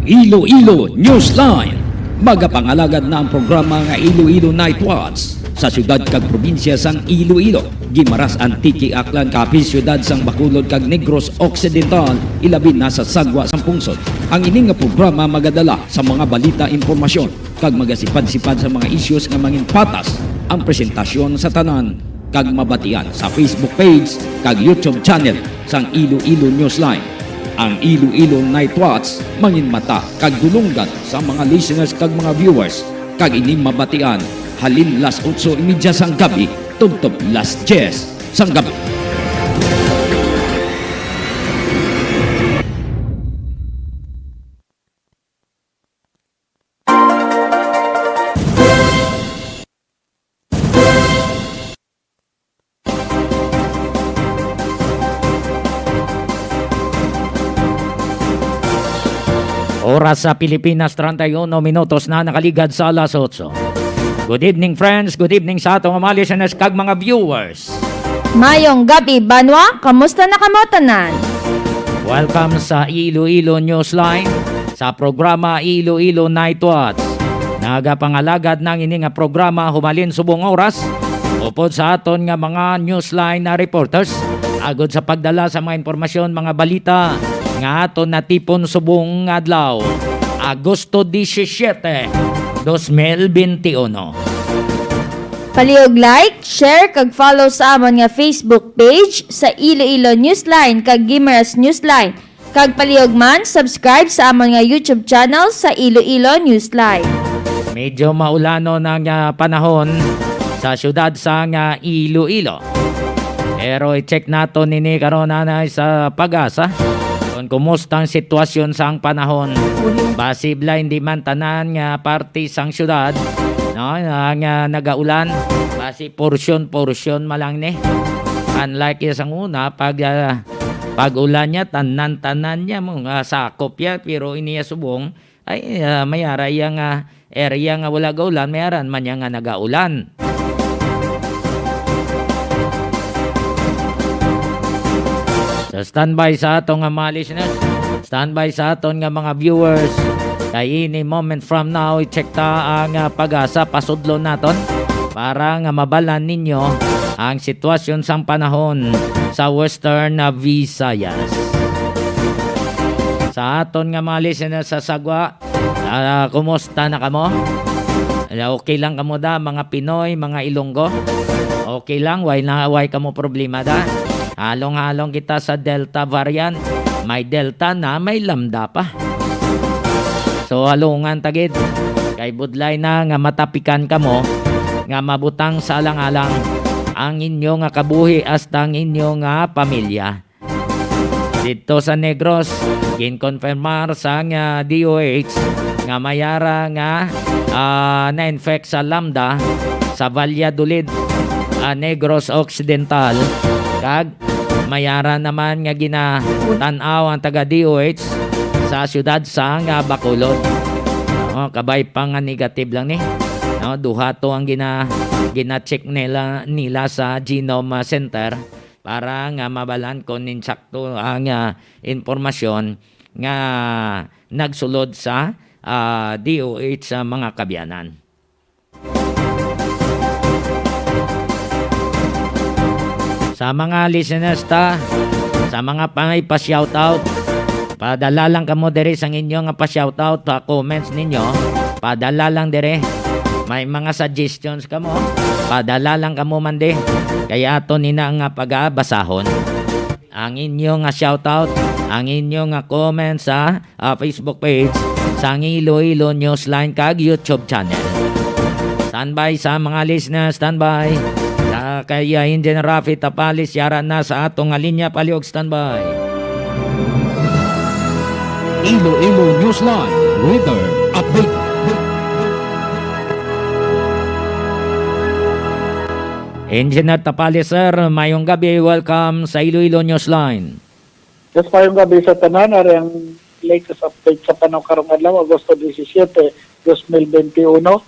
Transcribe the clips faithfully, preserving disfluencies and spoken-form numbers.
Iloilo Newsline. Magapangalagad na ang programa nga Iloilo Night Watch sa siyudad kag probinsya sang Iloilo, Guimaras, Antique, Aklan, Capiz, siyudad sang Bacolod kag Negros Occidental, ilabi na sa sagwa sang pungsod. Ang ini nga programa magadala sa mga balita, impormasyon, kag magasipad-sipad sa mga issues nga mangin patas ang presentasyon sa tanan kag mabatian sa Facebook page kag YouTube channel sang Iloilo Newsline. Ang Iloilo Night Watch manginmata kag dulonggan sa mga listeners kag mga viewers, kag ini mabatian halin las otso y media sang gabi tubtob las diyes sang gabi. Oras sa Pilipinas, treinta y uno minutos na nakaligad sa alas otso. Good evening, friends. Good evening sa ato nga mga listeners kag mga viewers. Mayong gabi, banwa. Kamusta na kamo tanan? Welcome sa Iloilo Newsline, sa programa Iloilo Night Watch. Nagapangalagad na ang ini nga programa humalin subong oras, upod sa aton nga mga Newsline na reporters, agod sa pagdala sa mga impormasyon, mga balita nga aton natipon subong nga adlaw, Agosto disisiete, dos mil benti uno. Palihog like, share, kag follow sa amon nga Facebook page sa Iloilo Newsline kag Guimaras Newsline, kag palihog man subscribe sa amon nga YouTube channel sa Iloilo Newsline. Medyo maulanon ang, ah, panahon sa siyudad sang, ah, Iloilo. Pero i-check naton ini karon, anay, sa PAGASA, kung kumusta ang sitwasyon sang panahon. Basi bala hindi man tanan nga parte sang siyudad, no, nga, nga nagaulan. Basi porsyon-porsyon man lang ni. Unlike ya sang una, pag, ah, pag-ulan niya, tanan-tanan niya mo nga sakop ya, pero ini ya subong, ay, ah, may ara iya nga area nga wala gaulan, may ara man niya nga nagaulan. So, standby sa ato nga mga listeners, standby sa aton nga mga viewers. Kay any moment from now, i-check ta ang, ah, PAGASA, pasudlon naton para nga mabalan ninyo ang sitwasyon sang panahon sa Western, ah, Visayas. Sa aton nga mga listeners sa Sagwa, ah, kumusta na kamo? Ah, okay lang kamo da, mga Pinoy, mga Ilonggo? Okay lang, way na, way kamo problema da? Halong-halong kita sa Delta variant. May Delta na, may Lambda pa. So, halungan ta gid. Kay budlay na nga matapikan kamo nga mabutang sa alang-alang ang inyo nga kabuhi hasta ang inyo nga pamilya. Didto sa Negros, ginkonfirmar sang, ah, D O H nga may ara nga, ah, na-infect sa Lambda sa Valladolid, ah, Negros Occidental, kag may ara naman nga ginatan-aw ang taga D O H sa siyudad sang, ah, Bacolod. Oh, kabay pa nga negative lang ni. No, duha to ang gina-, gina-check nila, nila sa Genome, ah, Center para nga mabalan kon insakto ang, ah, impormasyon nga nagsulod sa, ah, D O H sa mga kabyanan. Sa mga listeners ta, sa mga pa-, may pa-shoutout, padala lang kamo diri sang inyo nga pa-shoutout, pa-comments ninyo, padala lang diri. May mga suggestions kamo, padala lang kamo man di. Kay aton ina nga pagabasahon ang inyo nga shoutout, ang inyo nga comment sa, ah, Facebook page, sa Iloilo Newsline kag YouTube channel. Standby sa mga listeners, standby. Sa kay, ah, Engineer Rafi Tapales, yara na sa ato nga linya, palihog standby. Iloilo Newsline Weather Update. Engineer Tapales, sir, mayong gabi. Welcome sa Iloilo Newsline. Yes, mayong gabi sa tanan. Ari ang latest update sa panahon karong adlaw, Agosto disisiete, dos mil benti uno.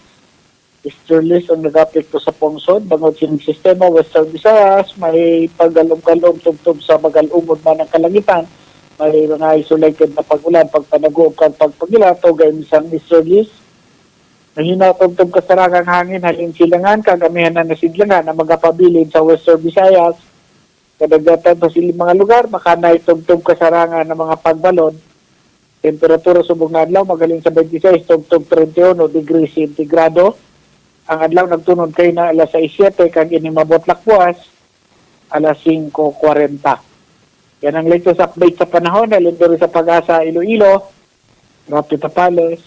Easterlies ang nagapekto sa pungsod. Bangod sining sistema, Western Visayas, may pagalom-galom tubtob sa magal-ungod man ang kalangitan. May mga isolated na pag-ulan, pagpanago, kag pagpagilato gayod sang easterlies. Mahina tubtob kasarangang hangin halin silangan kag amihanan nga sidlangan ang magapabilin sa Western Visayas. Kadagatan sa siling mga lugar, makanay tubtob kasarangan ang mga pagbalod. Temperatura subong nga adlaw, magaling sa twenty-six tubtob treinta y uno degrees sentigrado. Ang adlaw nagtunod kay na alas sais siete kag ini mabot lakwas alas singko kwarenta. Yan ang latest update sa panahon. Halin diri sa Pag-asa, Iloilo, Rafi Tapales,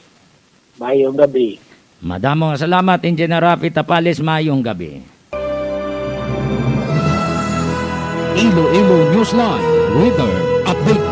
mayong gabi. Madamo nga salamat, Engineer Rafi Tapales. Mayong gabi. Iloilo Newsline Weather Update.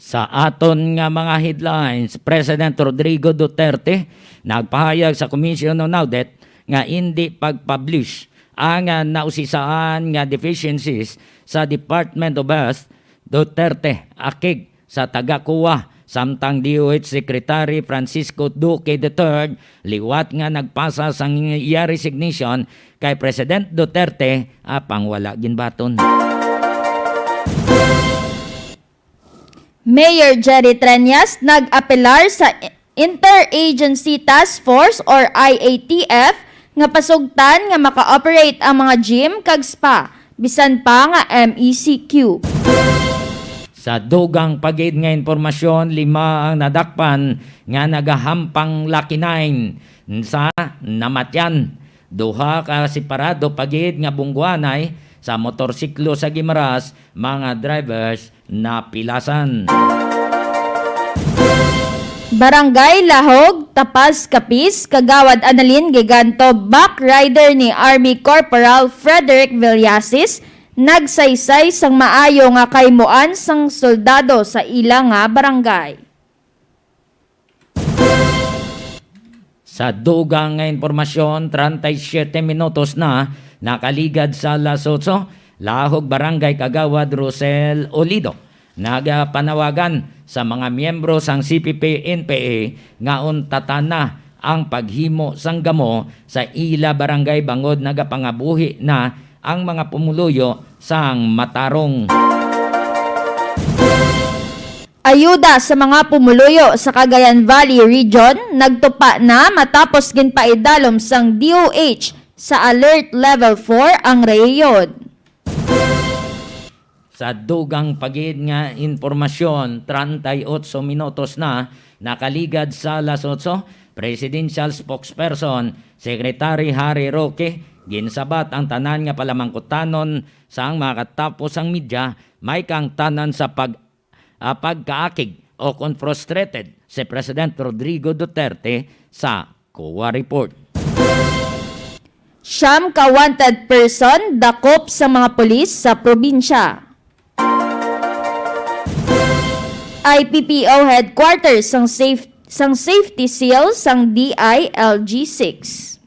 Sa aton nga mga headlines, President Rodrigo Duterte nagpahayag sa Commission on Audit nga indi pag-publish ang, ah, nausisaan nga deficiencies sa Department of Health. Duterte akig sa taga-COA, samtang D O H Secretary Francisco Duque the third liwat nga nagpasa sang iya resignation kay President Duterte, apang wala ginbaton. Mayor Jerry Treñas nag-apelar sa Interagency Task Force or I A T F nga pasugtan nga maka-operate ang mga gym kag spa, bisan pa nga M E C Q. Sa dugang pa gid nga impormasyon, lima ang nadakpan nga nagahampang lakinay sa namatyan. Duha ka separado pa gid nga bungguanay sa motorsiklo sa Guimaras, mga drivers napilasan. Barangay Lahog, Tapaz, Capiz, Kagawad Annalyn Giganto, back rider ni Army Corporal Frederick Villasis, nagsaysay sang maayo nga kahimoan sang soldado sa ila nga barangay. Sa dugang nga impormasyon, treinta y siete minutos na nakaligad sa alas otso, Lahog Barangay Kagawad Rosel Olido nagapanawagan sa mga miyembro sang C P P N P A nga untatan na ang paghimo sang gamo sa ila barangay bangod nagapangabuhi na ang mga pumuluyo sang matarong. Ayuda sa mga pumuluyo sa Cagayan Valley Region nagtupa na matapos ginpaidalom sang D O H sa Alert Level four ang rehiyon. Sa dugang pa gid nga impormasyon, treinta y ocho minutos na nakaligad sa alas otso, Presidential Spokesperson Secretary Harry Roque ginsabat ang tanan nga palamangkutanon sang makatapos ang media may kaangtanan sa pag ah, pagkaakig o kon frustrated si President Rodrigo Duterte sa COA report. Siyam ka wanted person dakop sa mga pulis sa probinsya. I P P O headquarters sang safe, sang safety seal sang D I L G six.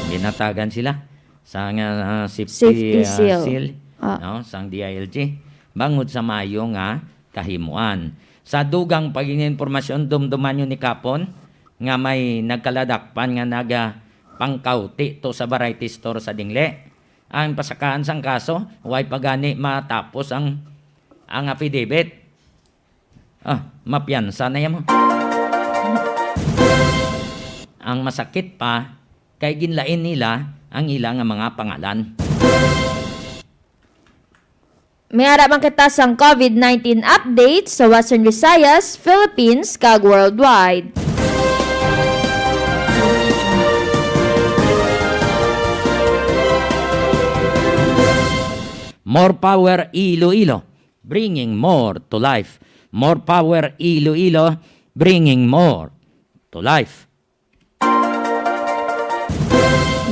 Ginhatagan sila sang, ah, safety, Safety ah, seal. seal, Ah. no, sang D I L G bangod sa maayo nga kahimuan. Sa dugang pa gid nga impormasyon, dumduman nyo ni kapon nga may nagkaladakpan nga nagapangkawti to sa variety store sa Dingle. Ang pasakaan sang kaso, way pa gani matapos ang, ang affidavit. Ah, mapiyansa na yan mo. Ang masakit pa, kay ginlain nila ang ila nga mga pangalan. May ara man kita sang COVID nineteen update sa Western Visayas, Philippines, kag worldwide. More power, Iloilo. Bringing more to life. More power, Iloilo, bringing more to life.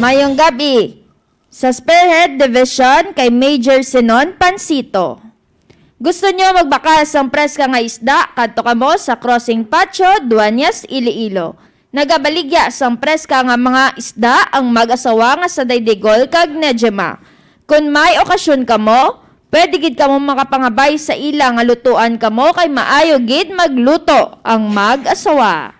Mayong gabi. Sa Spearhead Division kay Major Sinon Pansito. Gusto nyo magbakal sang preska nga isda? Kadto kamo sa Crossing Patio, Dueñas, Iloilo. Nagabaligya sang preska nga mga isda ang mag-asawa nga sanday Digol kag Nejema. Kon may okasyon kamo, Pwede gid kamo makapangabay sa ila nga lutuan kamo kay maayo gid magluto ang mag-asawa.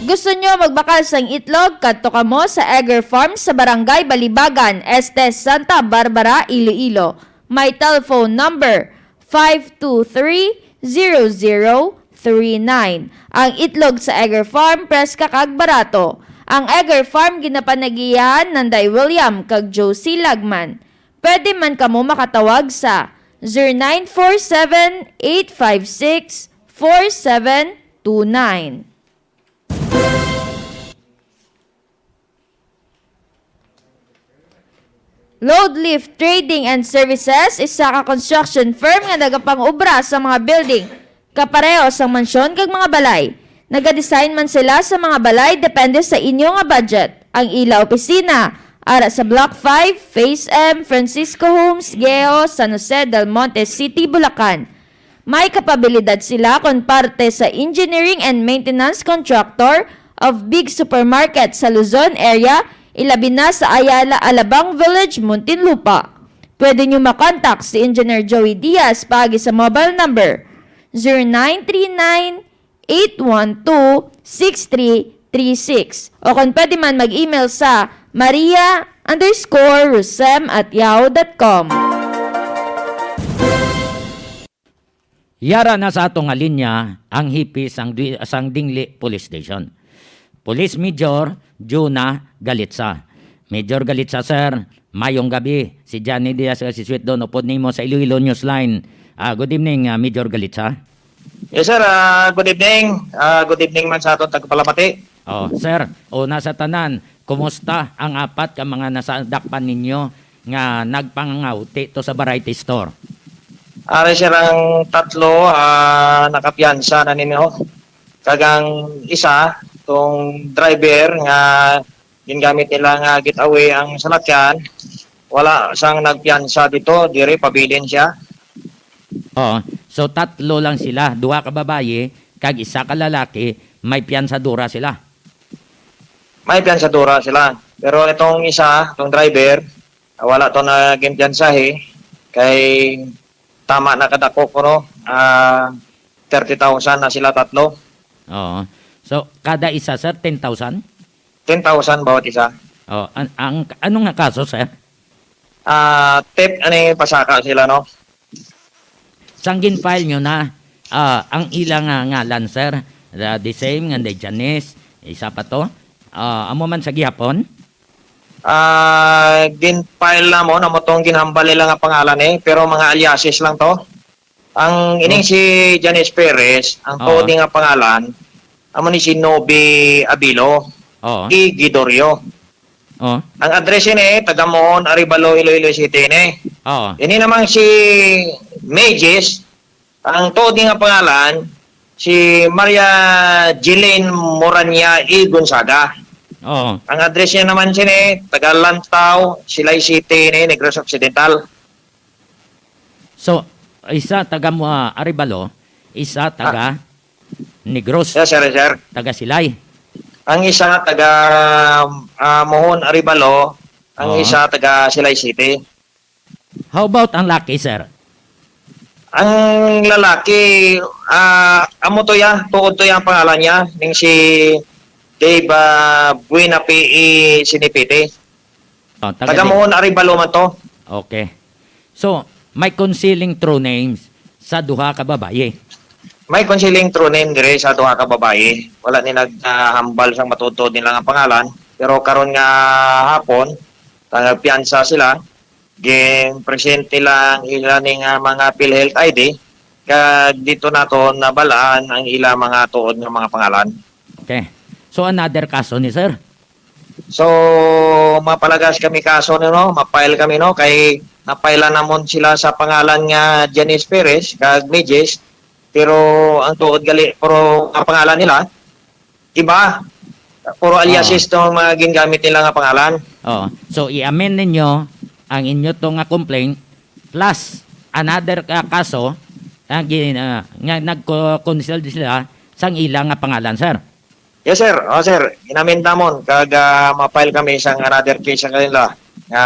Gusto nyo magbakal sang itlog? Kadto kamo sa Egger Farm sa Barangay Balibagan, Este, Santa Barbara, Iloilo. May telephone number five two three, zero zero three nine. Ang itlog sa Egger Farm, preska kag barato. Ang Egger Farm ginapanagihan Nanday William kag Josie Lagman. Pwede man kamo makatawag sa zero nine four seven, eight five six, four seven two nine. Load Lift Trading and Services, isa ka construction firm nga nagapang-obra sa mga building, kapareho sang mansyon kag mga balay. Nagadesign man sila sa mga balay depende sa inyo nga budget. Ang ila opisina ara sa Block five, Phase M, Francisco Homes, Geo, San Jose del Monte City, Bulacan. May kapabilidad sila kon parte sa engineering and maintenance contractor of big supermarket sa Luzon area, ilabi na sa Ayala, Alabang Village, Muntinlupa. Pwede nyo makontak si Engineer Joey Diaz paagi sa mobile number zero nine three nine, eight one two, six three three six, o kon pwede man mag-email sa maria underscore rosem at yahoo dot com. Yara na sa ato nga linya ang hipi sang di-, sang Dingli Police Station, Police Major Juna Galitza. Major Galitza, sir, mayong gabi. Si Johnny Diaz, si Sweet Don, upod nimo sa Iloilo Newsline. Ah, good evening, ah, Major Galitza. Yes, sir. Ah, good evening. Ah, good evening man sa aton tagpalamati. Oh, sir, una sa tanan, kumusta ang apat ka mga nasadakpan ninyo nga nagpangawti to sa variety store? Ari, sir, ang tatlo, ah, nakapiyansa na ninyo. Kag ang isa, tong driver nga gingamit nila nga getaway ang salakyan, wala sang nagpiyansa dito, diri pabilin siya. Oo. So, tatlo lang sila, duha ka babayi kag isa ka lalaki, may piyansadura sila. May piyansadura sila. Pero itong isa, itong driver, wala to na ginpiyansahi kay tama na kadako kuno, ah, thirty thousand na sila tatlo. Oo. So, kada isa, sir, ten thousand? Ten thousand bawat isa. Oh, an-, ang, ano nga kaso, sir? Ah, theft, ano yung pasaka sila, no? Sang gin-file nyo na, ah, ang ilang, ah, ngalan, sir? The, the same nga ni Janice, isa pa to? Ah, amo man sa gihapon? Ah, gin-file na mo, na mo tong ginhambal nila nga pangalan eh, pero mga aliases lang to. Ang ining Oh. si Janice Perez, ang Oo. tuod nga pangalan, amo ni si Nobi Abilo, Oo. Igidorio. Oo. Ang address ini, taga Mohon, Arevalo, Iloilo City ini. Oo. Ini namang si Mages, ang tuod nga pangalan, si Maria Jeline Morania E. Gonzaga. Oo. Ang address niya naman sini, taga Lantaw, Silay City ini, Negros Occidental. So, isa taga mo, ah, Arevalo, isa Ah. taga Negros, Yes, sir, sir. taga Silay. Ang isa taga, ah, Mohon, Arevalo, ang Oo. isa taga Silay City. How about ang laki, sir? Ang lalaki, ah, amo to ya, tuod to ya ang pangalan niya, ning si Dave, ah, Buena P E Sinipiti. Oh, taga Taga di- Mohon, Arevalo man to. Okay. So, may concealing true names sa duha ka babayi. May concealing true name dire sa duha ka babayi. Wala ni naghambal sang matuod-tuod nila nga pangalan. Pero karon nga hapon, nagpiyansa sila, gin-present nila ang ila ni nga mga PhilHealth I D, kag dito naton nabal-an ang ila mga tuod nga mga pangalan. Okay. So, another kaso ni sir? So, mapalagas kami kaso, no, no? Ma-file kami, no? Kay na-file namon sila sa pangalan nga Janice Perez kag Mages, pero ang tuod gali, pero ang pangalan nila, iba. Puro aliases Oo. tong mga gingamit nila nga pangalan. Oo. So, i-amend ninyo ang inyo to nga complaint plus another ka-, kaso nga gin-, ah, nga nagko-, consult sila sang ila nga pangalan, sir. Yes, sir. Oh, sir. Inamin namon kag, ah, ma-file kami sang another case sa kanila nga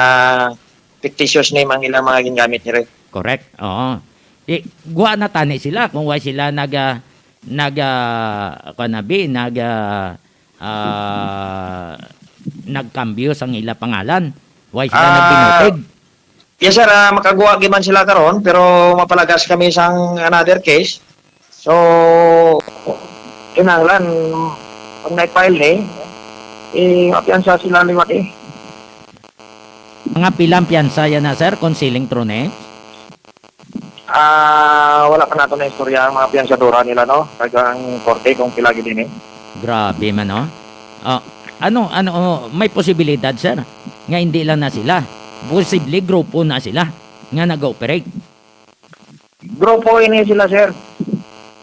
fictitious name ang ilang mga gingamit nila. Correct. Oo. Di, gwa na tani sila kung why sila nag, ah, nag, ah, kuwan na bi, nag, ah, ah, nagkambyo sang ila pangalan. Why sila Ah, nagbinutig? Yes, sir. Ah, makagwa gyud man sila karon, pero mapalagas kami sang another case. So, kinahanglan, pag na-file ni, eh, mapiyansa sila liwat, eh. Mga pilang piyansa yan na, sir, kung siling true ni? Ah, wala pa nato na istorya ang mga piyansadora nila, no? Kag ang korte kung pila gid ini. Grabe man, no? Ah, ano, ano, oh, may posibilidad, sir, nga hindi lang na sila. Posible grupo na sila nga nag-ooperate. Grupo ini sila, sir.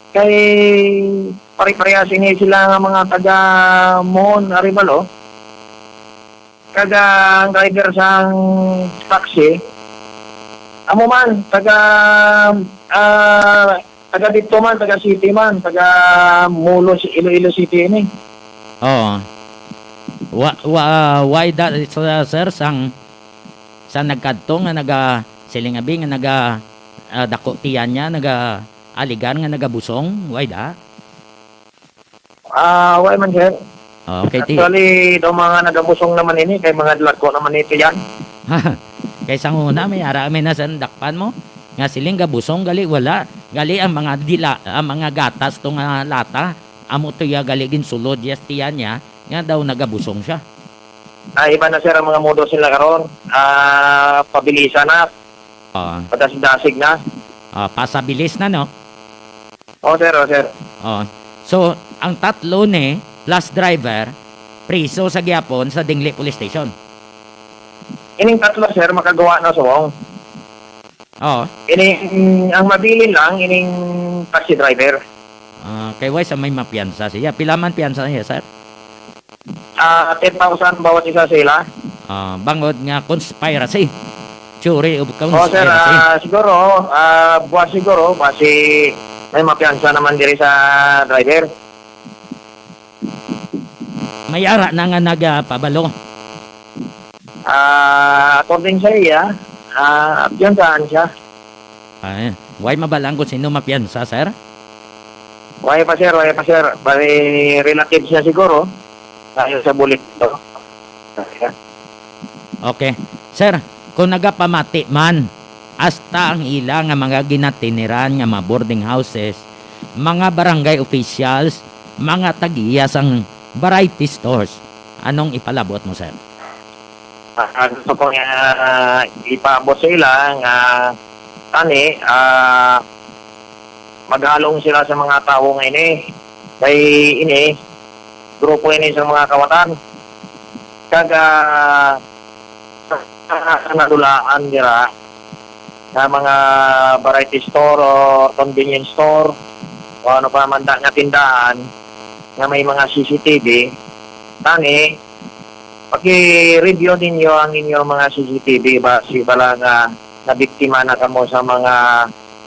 Kay pare-parehas ini sila nga mga taga Mon, Arevalo. Kag ang driver sang taxi, amo man, taga, ah, taga dito man, taga city man, taga Molo, si Iloilo City ini. Oo. Wa, wa, why that, sir, sang, sa nagkadto nga naga, siling abi nga naga, ah, dako tiyan niya, naga, aligar nga nagabusong? Why da? Ah, why man, sir? Ah, okay, ti- Actually, daw mga nagabusong naman ini, kay mga dlako naman ito yan. Kay sang una, may ara, may nasandakpan mo. Nga siling gabusong, gali, wala. Gali ang mga dila, ang mga gatas to nga lata. Amo to ya, gali, ginsulod, yes, tiyan niya. Nga daw nagabusong siya. Ah, iba na, sir, ang mga modus nila karon. Ah, pabilisan na. Ah. Padasig-dasig na. Ah, pasabilis na, no? Oh, sir, oh, sir. Oh. So, ang tatlo ni plus driver, priso sa gihapon sa Dingli Police Station. Ining tatlo, sir, makagawa na subong. Oh. Ining, ang mabilin lang, ining taxi driver. Ah, kay why sa may mapiyansa siya? Pila man piyansa niya, sir? Ah, ten thousand bawat isa sa ila. Ah, bangod nga conspiracy. Theory of conspiracy. Oh, sir, ah, siguro, ah, buwas siguro, basi may mapiyansa naman diri sa driver. May ara na nga nagapabalo. Ah, according sa iya, ah, piyansahan siya. Ay, why mabalaan kung sino mapiyansa, sir? Why pa, sir? Why pa, sir? Bali, relatives niya siguro. Tayo sa bulit to. Okay. Sir, kung nagapamati man, hasta ang ila nga mga ginatiniran nga mga boarding houses, mga barangay officials, mga tag-iya sang variety stores, anong ipalabot mo, sir? Ah, gusto ko nga ipaabot sa ila nga tani, ah, maghalong sila sa mga tawo nga ini. Kay ini, grupo ini sa mga kawatan. Kag, ah, sa nadulaan dira, nga mga variety store o convenience store o ano pa man da nga tindahan nga may mga C C T V, tani, paki-review ninyo ang inyong mga C C T V ba, si bala nga nabiktima na kamo sa mga,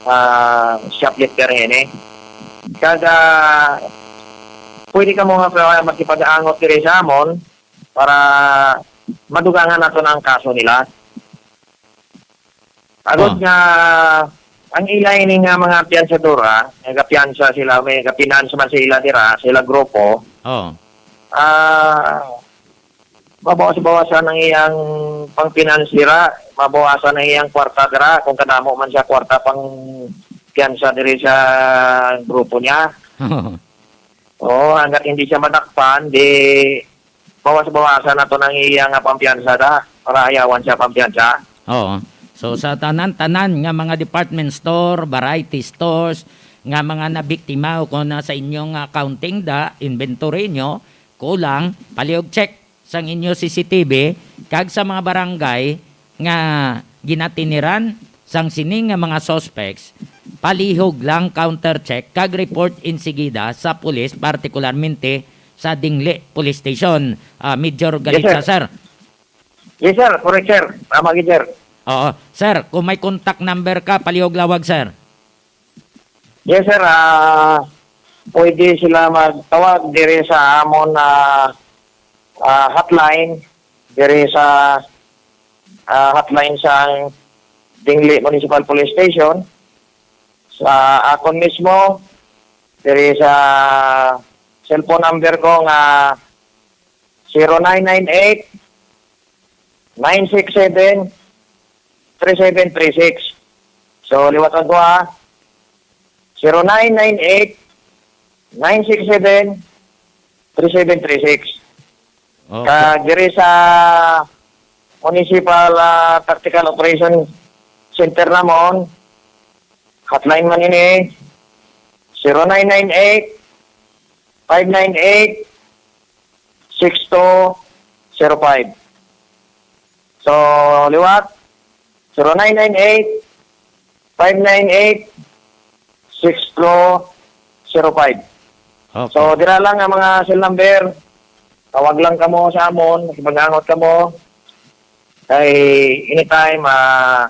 ah, shoplifter ini. Kag, ah, pwede kamo nga makipag-angot diri sa amon para madugangan nato na ang kaso nila. Agod Oh. nga ang ila ini nga mga piyansadora, nagapiyansa sila, may gapiyansa man sa ila dira, sa ila grupo. Oh. Ah, mabawas-bawasan ang iyang pang-finance dira, mabawasan ang iyang kwarta dira, kung kadamo man siya kwarta pang piyansa diri sa grupo niya. Oo, hanggat hindi siya madakpan, di bawas-bawasan nato nang iya nga pampiyansa da, para ayawan siya pampiyansa. Oo. So, sa tanan-tanan nga mga department store, variety stores, nga mga nabiktima o kung na sa inyong accounting da, inventory nyo, kulang, palihog check sang inyo C C T V, kag sa mga barangay nga ginatiniran sang sini nga mga suspects, palihog lang counter check kag report insigida sa pulis, partikularmente sa Dingli Police Station. Ah, Major Yes, Galitza, sir. sir. Yes, sir. Correct, sir. Tama gid, sir. Oo. Sir, kung may contact number ka, palihog lawag, sir. Yes, sir. Ah, Pwede sila magtawag diri sa amon na, ah, hotline, diri sa, ah, hotline sang Dingli Municipal Police Station. Sa akon mismo, diri sa cellphone number ko nga zero nine nine eight, nine six seven, three seven three six. So, liwat ko, ha. Zero nine nine eight, nine six seven, three seven three six. Okay. Kag diri sa Municipal, ah, Tactical Operation Center namon, hotline man ini, zero nine nine eight, five nine eight, six two zero five. So, liwat, zero nine nine eight, five nine eight, six two zero five. Okay. So, dira lang ang mga cell number. Tawag lang kamo sa amon, makipag-angot kamo. Kay anytime, ah,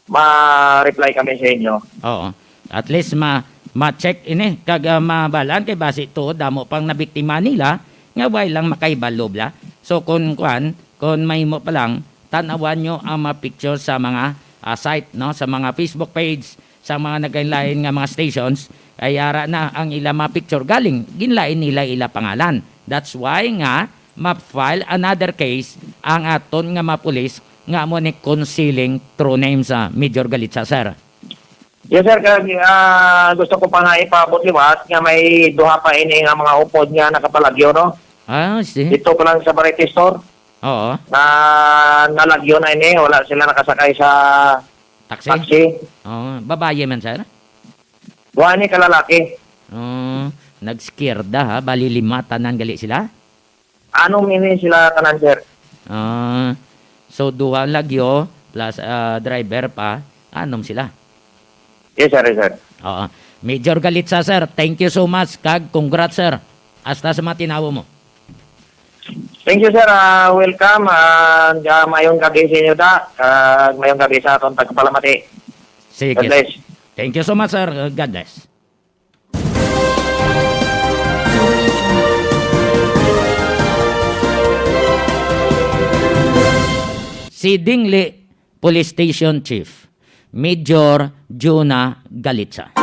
ma-reply kami sa inyo. Oo. At least ma-, ma-check ini kag, ah, mabalaan kay basi tuod damo pang nabiktima nila nga way lang makahibalo bala. So, kun kuan, kun mahimo pa lang, tan-awan nyo ang mga picture sa mga, ah, site, no, sa mga Facebook page, sa mga naglain-lain nga mga stations, ay ara na ang ila mga picture galing ginlain nila ila pangalan. That's why nga ma-file another case ang aton nga mga pulis nga amo ni concealing true name sa Major Galitza, sir. Yes, sir. Kag, ah, gusto ko pa nga ipaabot liwat nga may duha pa ini nga mga upod nga nakapalagyo, no? Ah, see. Dito pa lang sa Variety Store. Oo. Na nalagyo na ini, wala sila nakasakay sa Taxi? Taxi. Oo. Babayi man, sir? Duha ni ka lalaki. Oo. Nagskirda, ha? Bali lima tanan gali sila? Anom ini sila tanan, sir. Ah, so duha lagyo plus, ah, driver pa, anom sila. Yes, sir, yes, sir. Oo. Major Galitza, sir, thank you so much, kag congrats, sir. Hasta sa mga tinawo mo. Thank you, sir. Ah, welcome. Ah, nga mayong gabi sa inyo, da. Kag mayong gabi sa aton tagapalamati. Sige. God bless. Thank you so much, sir. God bless. Si Dingli Police Station Chief, Major Juna Galitza.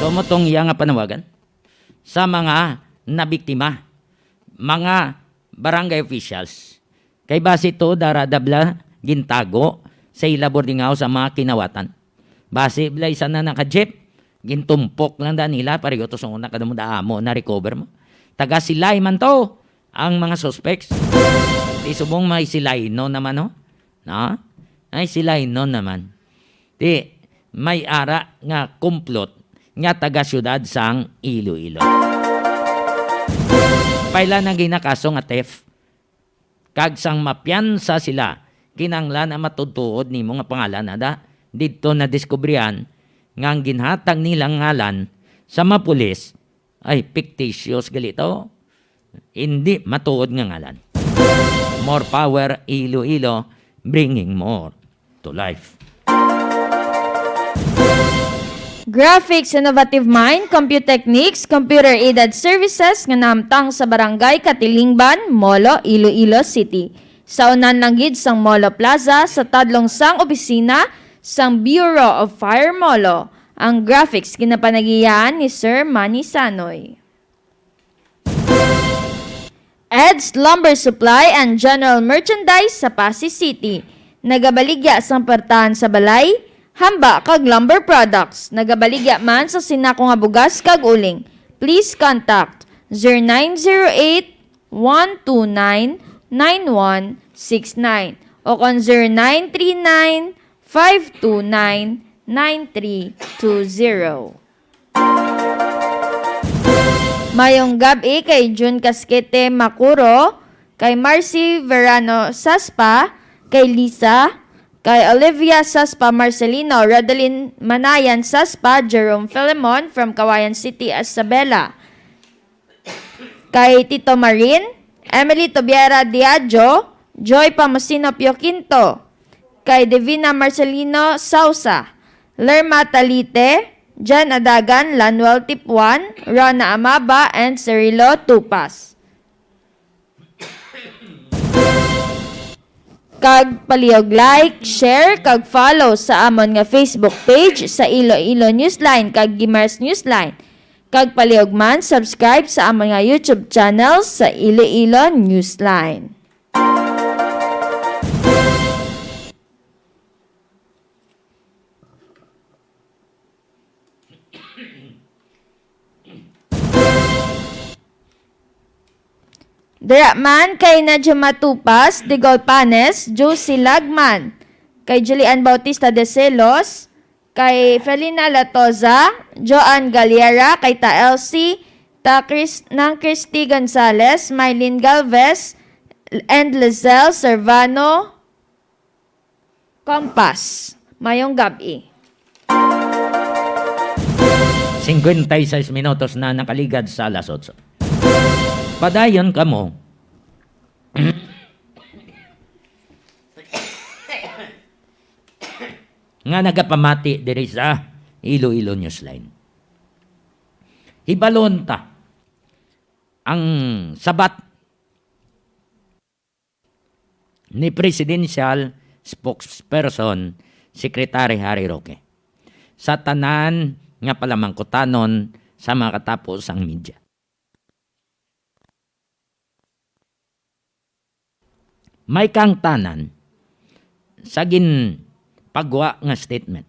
So, mo tong iya nga panawagan sa mga nabiktima, mga barangay officials. Kay basi to, dara-, dabla gintago sa ila boarding house ang mga kinawatan. Basi bala isa na naka-jeep, gintumpok lang da nila, pareho to sa una, kada mo da amo, na-recover mo. Taga Silay man to, ang mga suspects. Di subong may Silaynon naman, no? No? Ay, Silaynon naman. Di, may ara nga kumplot nga taga siyudad sang Iloilo. Paila na ginakaso nga theft. Kag sang mapiyansa sila, kinahanglan ang matuod-tuod nimo nga pangalan, ada. Didto nadiskubrihan nga ang ginhatag nilang ngalan sa mga pulis ay fictitious gali to. Hindi matuod nga ngalan. More power, Iloilo, bringing more to life. Graphics Innovative Mind, Computechnics, Computer Aided Services nga nahamtang sa Barangay Katilingban, Molo, Iloilo City. Sa unan lang gid sang Molo Plaza, sa tadlong sang opisina sang Bureau of Fire Molo, ang graphics ginapanagiyahan ni Sir Manny Sanoy. Ed's Lumber Supply and General Merchandise sa Passi City. Nagabaligya sang pertahan sa balay, hamba kag lumber products. Nagabaligya man sa sinako nga bugas kag uling. Please contact zero nine zero eight, one two nine, nine one six nine o kon zero nine three nine, five two nine, nine three two zero. Mayong gab-i kay June Casquete Macuro, kay Marcy Verano Saspa, kay Lisa, kay Olivia Saspa Marcelino, Rodelin Manayan Saspa, Jerome Filemon from Cauayan City, Isabela, kay Tito Marin, Emily Tobiera Diagio, Joy Pamusino Pio Quinto, kay Divina Marcelino Sausa, Lerma Talite, Jan Adagan, Lanuel Tipuan, Rona Amaba, and Cirilo Tupas. Kag palihog like, share, kag follow sa amon nga Facebook page sa Iloilo Newsline kag Gimaras Newsline. Kag palihog man subscribe sa amon nga YouTube channel sa Iloilo Newsline. Dira man kay Nadia Matupas, Digol Panes, Josie Lagman, kay Julian Bautista de Celos, kay Felina Latoza, Joan Galera, kay Ta Elsie, Ta Chris, Nang Christy Gonzalez, Mylene Galvez, and Lizelle Servano, Kompas. Mayong gab-i. Cincuenta y seis minutos na nakaligad sa alas otso. Padayon kamo nga nagapamati diri sa Iloilo Newsline. Hibalon ta ang sabat ni Presidential Spokesperson Secretary Harry Roque sa tanan nga palamangkutanon sa makatapo sang media. May kaangtanan sa ginpagwa nga statement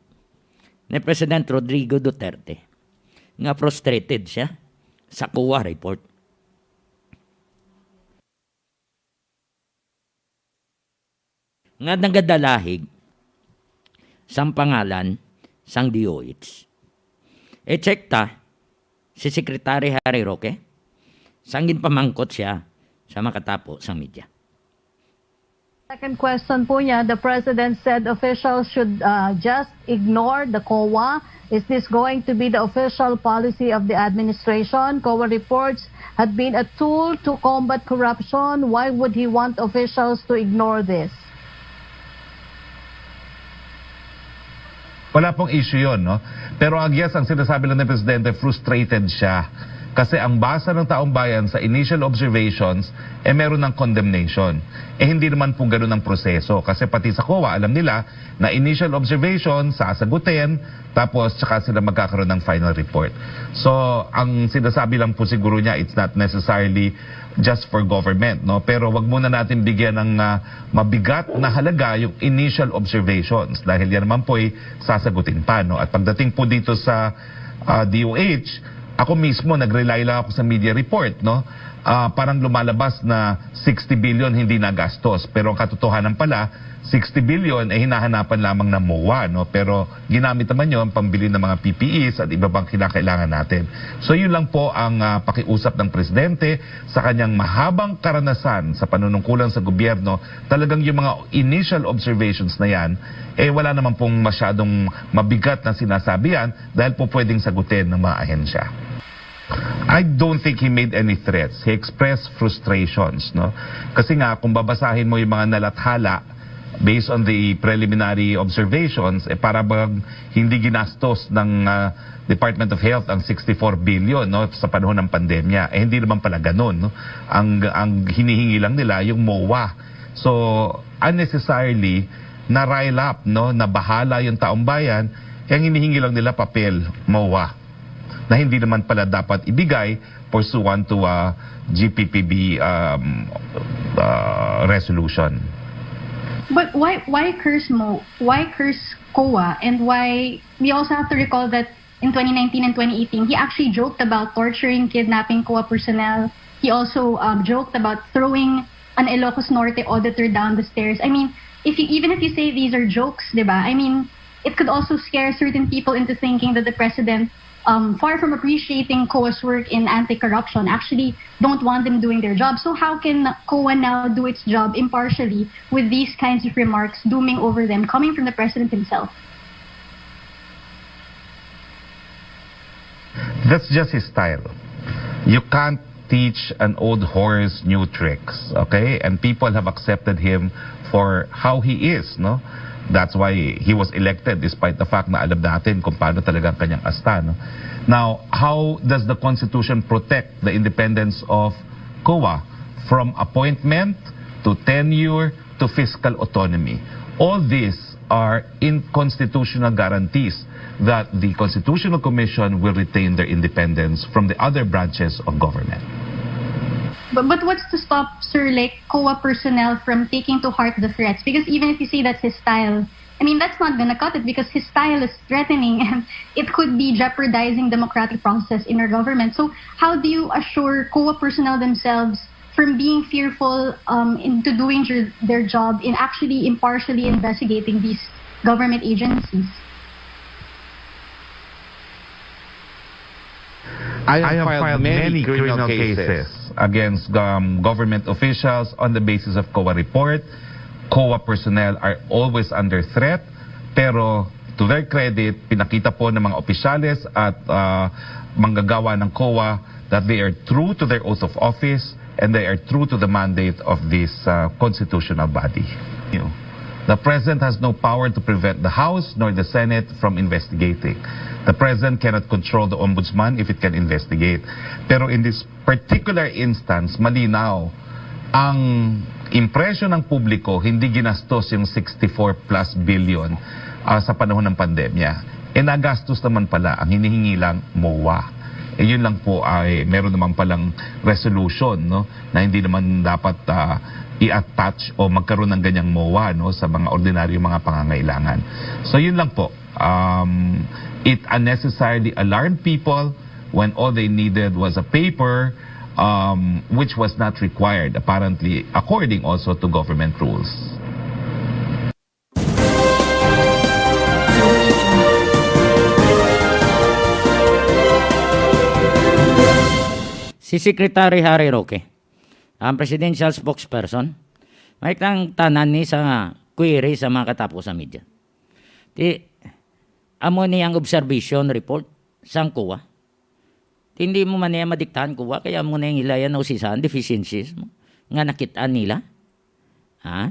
ni President Rodrigo Duterte nga frustrated siya sa COA report. Nga nagadalahig sang pangalan sang D O H. I-check ta si Secretary Harry Roque sang ginpamangkot siya sa makatapo sang media. Second question po niya, the president said officials should uh, just ignore the COA. Is this going to be the official policy of the administration? COA reports had been a tool to combat corruption. Why would he want officials to ignore this? Wala pong issue yon, no? Pero ang yes, ang sinasabi lang ng Presidente, frustrated siya. Kasi ang basa ng taong bayan sa initial observations, eh meron ng condemnation. Eh hindi naman po ganun ang proseso. Kasi pati sa COA, alam nila na initial observation, sasagutin, tapos tsaka sila magkakaroon ng final report. So, ang sinasabi lang po siguro niya, it's not necessarily just for government, no? Pero wag muna natin bigyan ng ah, mabigat na halaga yung initial observations dahil yan naman po'y sasagutin pa, no? At pagdating po dito sa ah, D O H, ako mismo nag-rely lang ako sa media report, no? Ah, parang lumalabas na sixty billion hindi nagastos, pero ang katotohanan pala, sixty billion ay hinahanapan lamang ng MOA, no? Pero ginamit naman yon pambili ng mga P P Es at iba pang kinakailangan natin. So yun lang po ang ah, pakiusap ng presidente sa kanyang mahabang karanasan sa panunungkulan sa gobyerno. Talagang yung mga initial observations na yan, eh wala naman pong masyadong mabigat na sinasabi yan dahil po pwedeng sagutin ng mga ahensya. I don't think he made any threats. He expressed frustrations, no? Kasi nga, kung babasahin mo yung mga nalathala, based on the preliminary observations, eh para bang hindi ginastos ng ah, Department of Health ang sixty-four billion, no, sa panahon ng pandemya. Eh hindi naman pala ganun, no? Ang ang hinihingi lang nila yung MOA. So, unnecessarily na rile up, no, na bahala yung taong bayan, eh ang hinihingi lang nila papel, MOA, na hindi naman pala dapat ibigay pursuant to a G P P B um, uh, resolution. But why why curse mo? Why curse COA? And why we also have to recall that in twenty nineteen and twenty eighteen, he actually joked about torturing, kidnapping COA personnel. He also um, joked about throwing an Ilocos Norte auditor down the stairs. I mean, if you, even if you say these are jokes, diba? I mean, it could also scare certain people into thinking that the president, um, far from appreciating COA's work in anti-corruption, actually don't want them doing their job. So how can COA now do its job impartially with these kinds of remarks looming over them coming from the president himself? That's just his style. You can't teach an old horse new tricks, okay? And people have accepted him for how he is, no? That's why he was elected, despite the fact na alam natin kung paano talaga ang kanyang asta, no? Now, how does the Constitution protect the independence of COA from appointment to tenure to fiscal autonomy? All these are in constitutional guarantees that the Constitutional Commission will retain their independence from the other branches of government. But, but what's to stop, sir, like, COA personnel from taking to heart the threats? Because even if you say that's his style, I mean, that's not gonna cut it because his style is threatening and it could be jeopardizing democratic process in our government. So how do you assure COA personnel themselves from being fearful um, into doing your, their job in actually impartially investigating these government agencies? I have filed many criminal cases against um, government officials on the basis of COA report. COA personnel are always under threat, pero to their credit, pinakita po ng mga opisyales at uh, manggagawa ng COA that they are true to their oath of office and they are true to the mandate of this uh, constitutional body. The President has no power to prevent the House nor the Senate from investigating. The President cannot control the Ombudsman if it can investigate. Pero in this particular instance, malinaw ang impresyon ng publiko, hindi ginastos yung sixty-four plus billion uh, sa panahon ng pandemya. E nagastos naman pala, ang hinihingi lang MOA. E yun lang po ay meron naman palang resolution, no, na hindi naman dapat uh, i-attach o magkaroon ng ganyang MOA, no, sa mga ordinaryo mga pangangailangan. So yun lang po. Um, it unnecessarily alarmed people when all they needed was a paper um, which was not required, apparently, according also to government rules. Si Secretary Harry Roque, ang presidential spokesperson, may tang tanan ni sa query sa mga katapo sa media. Ti, amo ni ang observation report sang COA. Ti, hindi mo man niya madiktahan COA, kaya mo na yung ilayan o sisahan, deficiencies mo, nga nakit-an nila. Ha?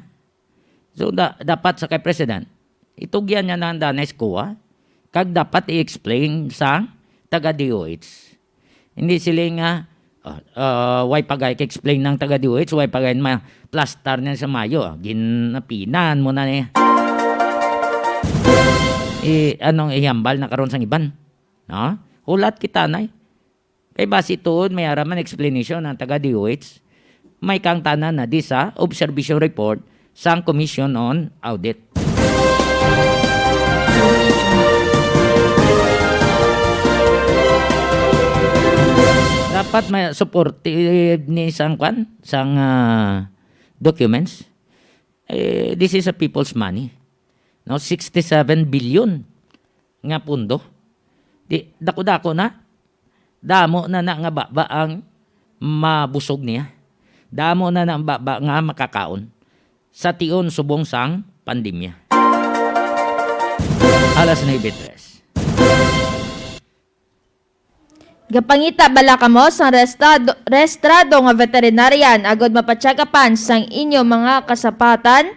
So, da- dapat sa kay President, itugyan niya na ang danay sa COA, kag dapat i-explain sa taga-DOH. Hindi sila nga, uh, uh, way pagay explain ng taga-DOH, way pagay ma-plastar niya sa mayo. Ah, ginapinan mo na niya. I, anong ihambal na karon sang iban? No? Hulat kita na eh. Kay basi tuod may araman explanation ang taga-DOH, may kangtanan na di sa observation report sang Commission on Audit. Dapat may supportive ni sang kwan, sang uh, documents. Eh, this is a people's money. No, sixty-seven billion nga pundo. Di, dako-dako na. Damo na na nga baba ang mabusog niya. Damo na na ang baba nga makakaon sa tion subong sang pandemya. Alas nuebe tres. Gapangita bala kamo sang restrado, restrado nga veterinarian agod mapacheck-upan sang inyo mga kasapatan?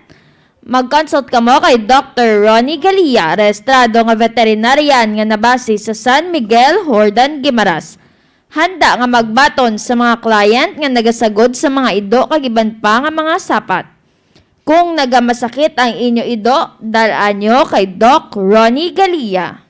Mag-consult kamo kay Doktor Ronnie Galia, restrado nga veterinarian nga nabase sa San Miguel, Jordan, Guimaras. Handa nga magbaton sa mga client nga nagasagod sa mga ido kag iban pa nga mga sapat. Kung nagamasakit ang inyo ido, dal-an nyo kay Doc Ronnie Galia.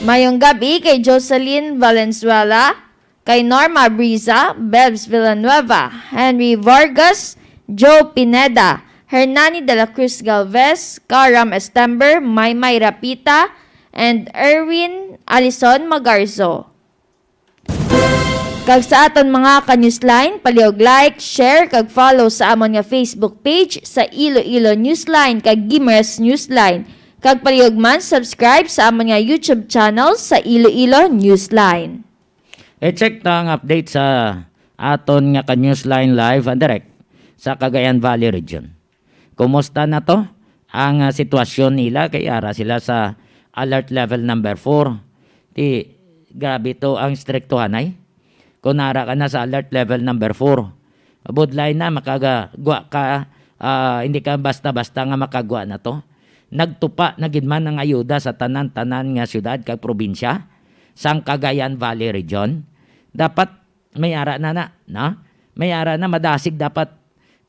Mayong gabi kay Jocelyn Valenzuela, kay Norma Briza, Bebs Villanueva, Henry Vargas, Joe Pineda, Hernani de la Cruz Galvez, Karam Estember, Maymay Rapita, and Erwin Alison Magarzo. Kag sa aton mga ka-Newsline, palihog like, share, kag follow sa amon nga Facebook page sa Iloilo Newsline kag Guimaras Newsline. Kag palihog man subscribe sa amon nga YouTube channel sa Iloilo Newsline. I-check ta ang update sa aton nga ka-Newsline Live and Direct sa Cagayan Valley Region. Kumusta na to ang ah, sitwasyon nila? Kay ara sila sa alert level number four. Ti, grabe to ang striktuhanay. Kung ara ka na sa alert level number four, Budlay na, makagwa ka, ah, hindi ka basta-basta nga makagwa na to. Nagtupa na gid man ang ayuda sa tanan-tanan nga syudad kag probinsya sang Cagayan Valley Region. Dapat may ara na na, no? May ara na, madasig dapat.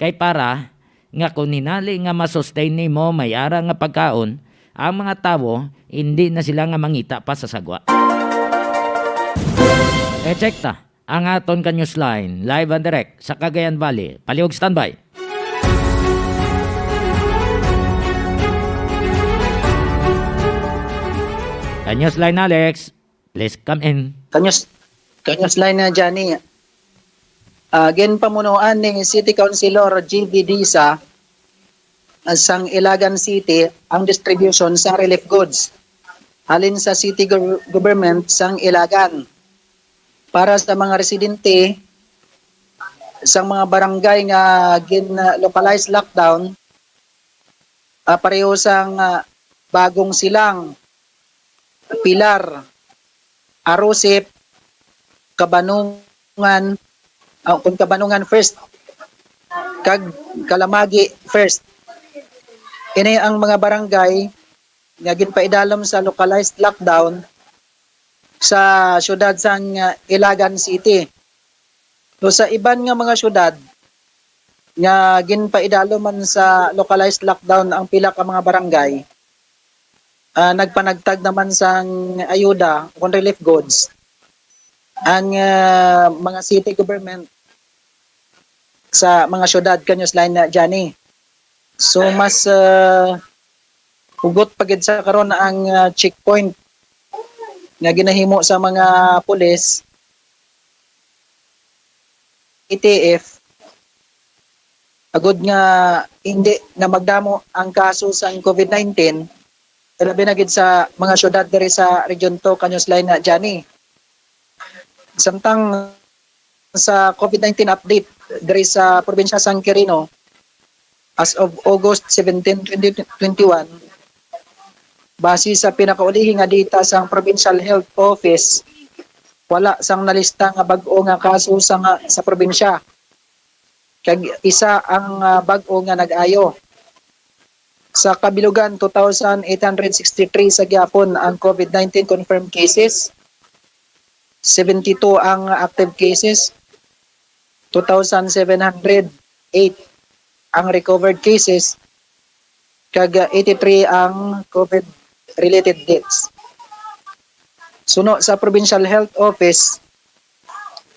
Kay para nga kung hinali nga ma-sustain nimo may ara nga pagkaon, ang mga tawo hindi na sila nga mangita pa sa sagwa. E-check ta ang aton ka Newsline, live and direct sa Cagayan Valley. Palihog standby. Ka Newsline, Alex, please come in. Ka News-, ka Newsline na Johnny. Ah, ginpamunuan ni City Councilor G V Disa, ah, sang Ilagan City ang distribution sang relief goods halin sa city gov-, government sang Ilagan para sa mga residente sang mga barangay nga gin-localized lockdown, ah, pareho sang, ah, Bagong Silang, Pilar, Arosip, Kabanungan, ah, kun Kabanungan First, kag Kalamagi First. Ini ang mga barangay nga ginpaidalom sa localized lockdown sa siyudad sang, ah, Ilagan City. So, sa iban nga mga siyudad nga ginpaidalom man sa localized lockdown ang pila ka mga barangay, ah, nagpanagtag naman sang ayuda o kon relief goods ang, ah, mga city government sa mga siyudad, ka Newsline na Johnny. So, mas, ah, hugot pa gid sa karon ang, ah, checkpoint nga ginahimo sa mga pulis, A T F, agud nga hindi na magdamo ang kaso sang COVID nineteen, labi na gid sa mga siyudad diri sa Region two, ka Newsline na Johnny. Samtang sa COVID nineteen update diri sa probinsya sang Quirino, as of August seventeen, twenty twenty-one, base sa pinakaulihi nga data sang Provincial Health Office, wala sang nalista nga bag-o nga kaso sa, nga, sa probinsya. Kag isa ang, ah, bag-o nga nag-ayo. Sa kabilugan, two thousand eight hundred sixty-three sa gihapon ang COVID nineteen confirmed cases, seventy-two ang active cases, two thousand seven hundred eight ang recovered cases, kag, ah, eighty-three ang COVID-related deaths. Suno sa Provincial Health Office,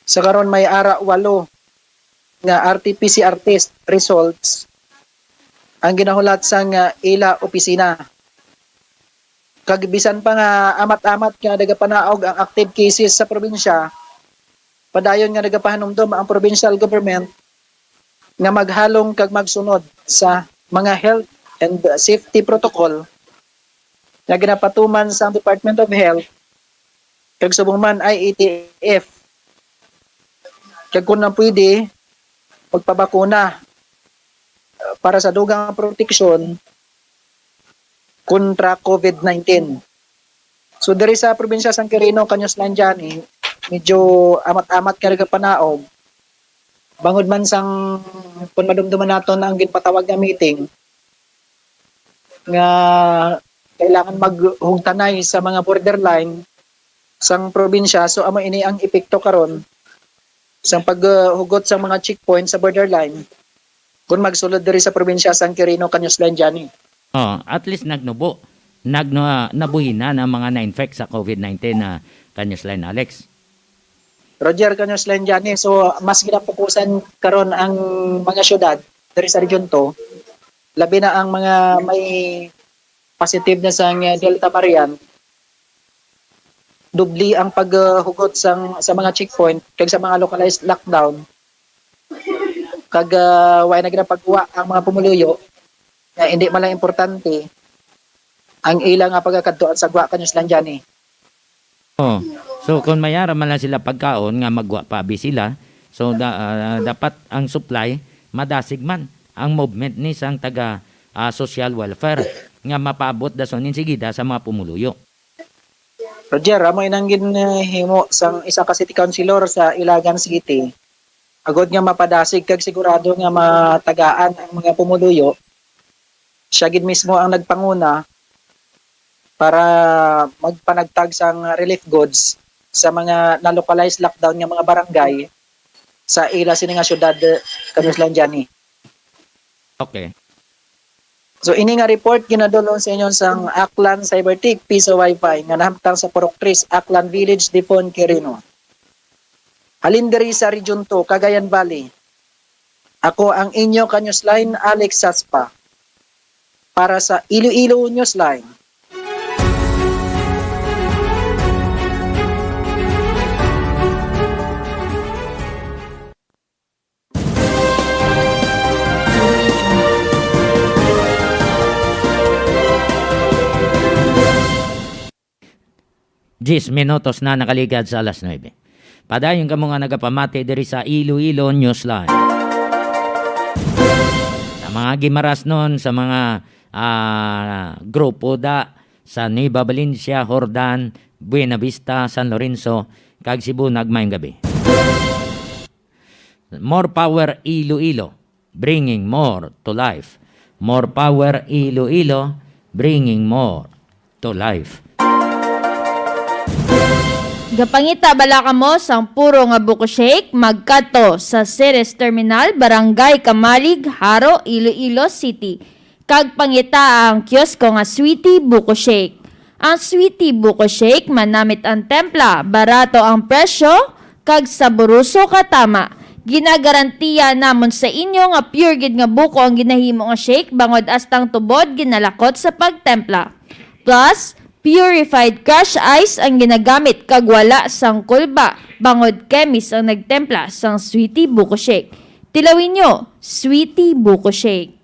sa karon may ara walo nga R T P C R test results ang ginahulat sang, ah, ila opisina. Kag bisan pa nga amat-amat nga nagapanaog ang active cases sa probinsya, padayon nga nagapahanumdom ang provincial government nga maghalong kag magsunod sa mga health and safety protocol nga ginapatuman sang Department of Health kag subong man I A T F. Kag kung na pwede, magpabakuna, uh, para sa dugang proteksyon kontra COVID nineteen. So, diri sa probinsya sang Quirino, ka Newsline Johnny, medyo amat-amat nga nagapanaog. Bangod man sang, kung madumduman naton ang ginpatawag nga meeting, nga kailangan maghugtanay sa mga borderline sang probinsya. So, amo ini ang epekto karon sang paghugot sa mga checkpoint sa borderline kung magsulod diri sa probinsya sang Quirino, ka Newsline Johnny. Oh, at least nagnubo. Nagnu-, ah, nabuhinan ang mga na-infect sa COVID nineteen na, ka Newsline Alex. Roger, ka Newsline Johnny. So, mas ginapukusan karon ang mga syudad diri sa Region two, labi na ang mga may positive na sang Delta variant. Dubli ang paghugot sang, sa mga checkpoint kag sa mga localized lockdown. Kag, ah, way na ginapagwa ang mga pumuluyo nga hindi man lang importante ang ila nga pagakadtuan sa gwa, ka Newsline Johnny. Oh. So, kung may ara man lang sila pagkaon nga magwa pa abi sila, so da-, ah, dapat ang supply madasig man ang movement ni sang taga, ah, social welfare nga mapaabot dason insigida sa mga pumuluyo. Roger, amo inang ginhimo sang isa ka city councilor sa Ilagan City Agod nga mapadasig kag sigurado nga matagaan ang mga pumuluyo, siya gid mismo ang nagpanguna para magpanagtag sang relief goods sa mga na-localized lockdown nga mga barangay sa ila sini nga syudad, eh, Kanuslan Johnny. Okay. So, ini nga report ginadulong sa inyo sang Aklan Cybertech Piso Wi-Fi nga nahamtang sa Purok Tres, Aklan Village, Dipon, Quirino. Halin diri sa Region two, Cagayan Valley. Ako ang inyo ka-newsline, Alex Saspa, para sa Iloilo Newsline. Diyes minutos na nakaligad sa alas nuebe. Padayon kamo nga nagapamati diri sa Iloilo Newsline. Sa mga Guimaras nun, sa mga, ah, grupo da, sa Nueva Valencia, Jordan, Buena Vista, San Lorenzo, kag Sibunag, maayong gabi. More power Iloilo, bringing more to life. More power Iloilo, bringing more to life. Gapangita bala kamo sang puro nga buko shake? Magkadto sa Ceres Terminal, Barangay Camalig, Jaro, Iloilo City, kag pangitaa ang kiosko nga Sweetie Buko Shake. Ang Sweetie Buko Shake, manamit ang templa, barato ang presyo, kag saboroso ka tama. Ginagarantiya namon sa inyo nga pure gid nga buko ang ginahimo nga shake, bangod astang tubod ginalakot sa pagtempla. Plus, purified crush ice ang ginagamit kag wala sang kulba, bangod chemist ang nagtempla sang Sweetie Buko Shake. Tilawi nyo, Sweetie Buko Shake.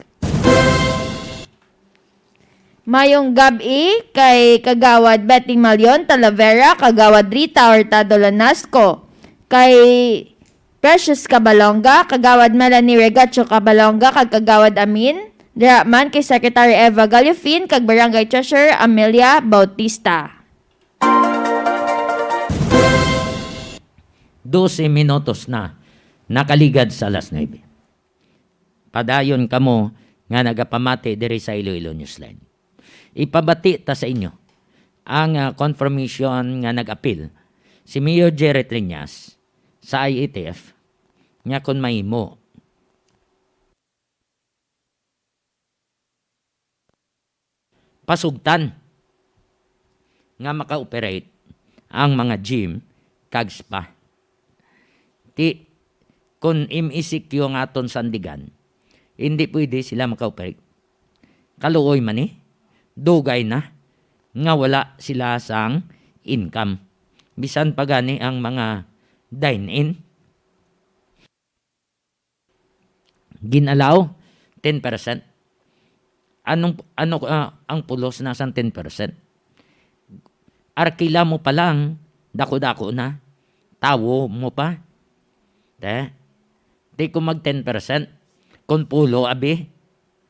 Mayong gab-i kay Kagawad Betty Malion Talavera, Kagawad Rita Hurtado Lanasco, kay Precious Cabalonga, Kagawad Melanie Regacho Cabalonga, kag Kagawad Amin. Dira man kay Secretary Eva Gallofin kag Barangay Treasurer Amelia Bautista. Dose minutos na nakaligad sa alas nuebe. Padayon kamo nga nagapamati diri sa Iloilo Newsline. Ipabati ta sa inyo ang, ah, confirmation nga nag-apil si Mayor Jerry Triñas sa I A T F nga kon mahimo, pasugtan nga maka-operate ang mga gym kag spa. Ti, kon M E C Q ang aton sandigan, hindi pwede sila maka-operate. Kaluoy man ni, dugay na nga wala sila sang income. Bisan pa gani ang mga dine-in. Gin-allow ten percent. Anong, ano, ah, ang pulos na sang ten percent? Arkila mo pa lang, dako-dako na. Tawo mo pa. Te? Di ko mag ten percent. Kung pulo, abi,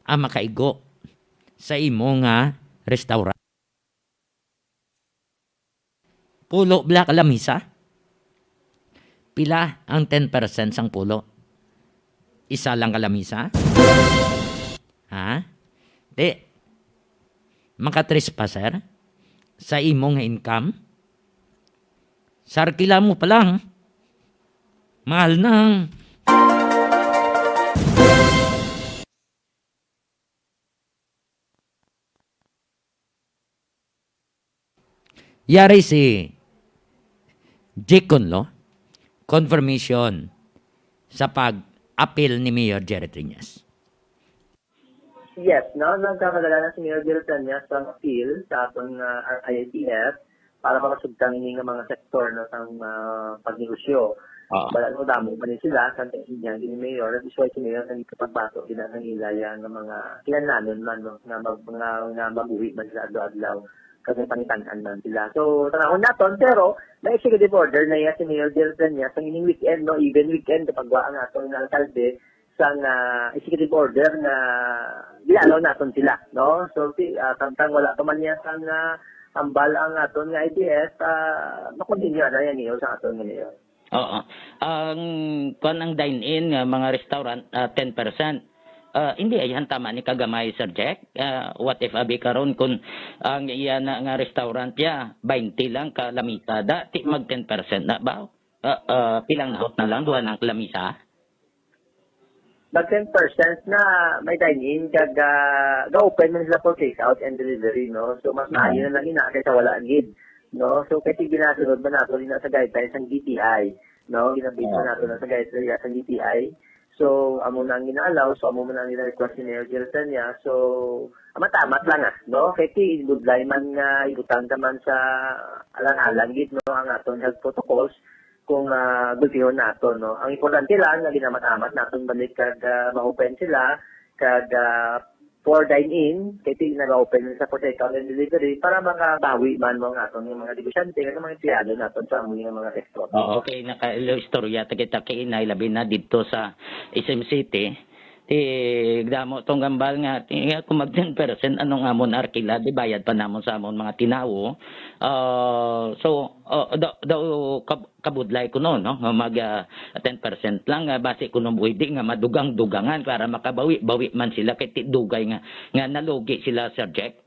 ang makaigo sa imo nga restaurant. Pulo bala ka lamisa? Pila ang ten percent sang pulo? Isa lang ka lamisa? Ha? Di. Maka-trespass, sir? Sa imo nga income? Sa arkila mo pa lang. Mahal nang. Yari si Jake Conlo, confirmation sa pag-apil ni Mayor Jerry Triñas. Yes, no, nagkakadala na si Mayor Jerry Triñas sa appeal sa aton nga I A T F para makasugtang ini nga mga sektor, no, sang, ah, pagnegosyo. Oo. Wala, no, damo pa ni sila sa niya ni Mayor, that is why si Mayor nagkapagbato gina nang ilaya nga mga kinahanglanon man, no, nga mag, nga, nga mabuhi man sila adlaw-adlaw kag pangitan-an man sila. So, tanahon naton, pero may executive order na iya si Mayor Jerry Triñas sang ining weekend, no, even weekend kapag wa ang aton nga alkalde sang, ah, executive order nga gina-allow naton sila, no? So, si, ah, samtang wala pa man niya sang, ah, hambal ang aton nga I T F, ah, makontinyo na yan niyo sa aton nga niyo. Oo. Ang, kuwan, ang dine-in nga mga restaurant, ah, ten percent. Ah, hindi ay tama ni kagamay, Sir Jack. Ah, what if abi karon kung ang iya na nga restaurant ya, baynte lang ka lamisa, da, ti mag ten percent na ba? Ah, ah, pilang nahot na lang, duha na ang lamisa? Mag ten percent na may dine-in kag ah, ga-open man sila for take out and delivery, no? So mas maayo na lang ina kaysa wala gid, no? So kay ginasunod man nato ina sa guidelines sang D T I, no? Ginabase man nato na sa guidelines sang D T I. So amo na ang gina-allow, so amo man ang gina-request ni Mayor Jerry Peña. So amat-amat lang ah, no? Kay ti budlay man nga ibutang ta man sa alang-alang gid, no, ang aton health protocols kung ah, gulpihon nato, no? Ang importante lang nga ginamat-amat naton balik kag ah, ma-open sila kag ah, for dine-in, kay ti naga-open sa for take out and delivery para makabawi man mo ang aton nga mga negosyante kag mga empleyado naton sa amo nga mga sektor. Oo, kay nakaistorya ta kita kay inay, labi na didto sa S M City. Ti damo tong gambal nga, ti, nga kung mag ten percent, anong amon arkila, di bayad pa namon sa amon mga tinawo. Ah, so, ah, daw, daw kab- kabudlay kuno, no, nga mag ah, ten percent lang, ah, basi kuno pwede nga madugang-dugangan para makabawi-bawi man sila kay ti dugay nga, nga nalugi sila, Sir Jack.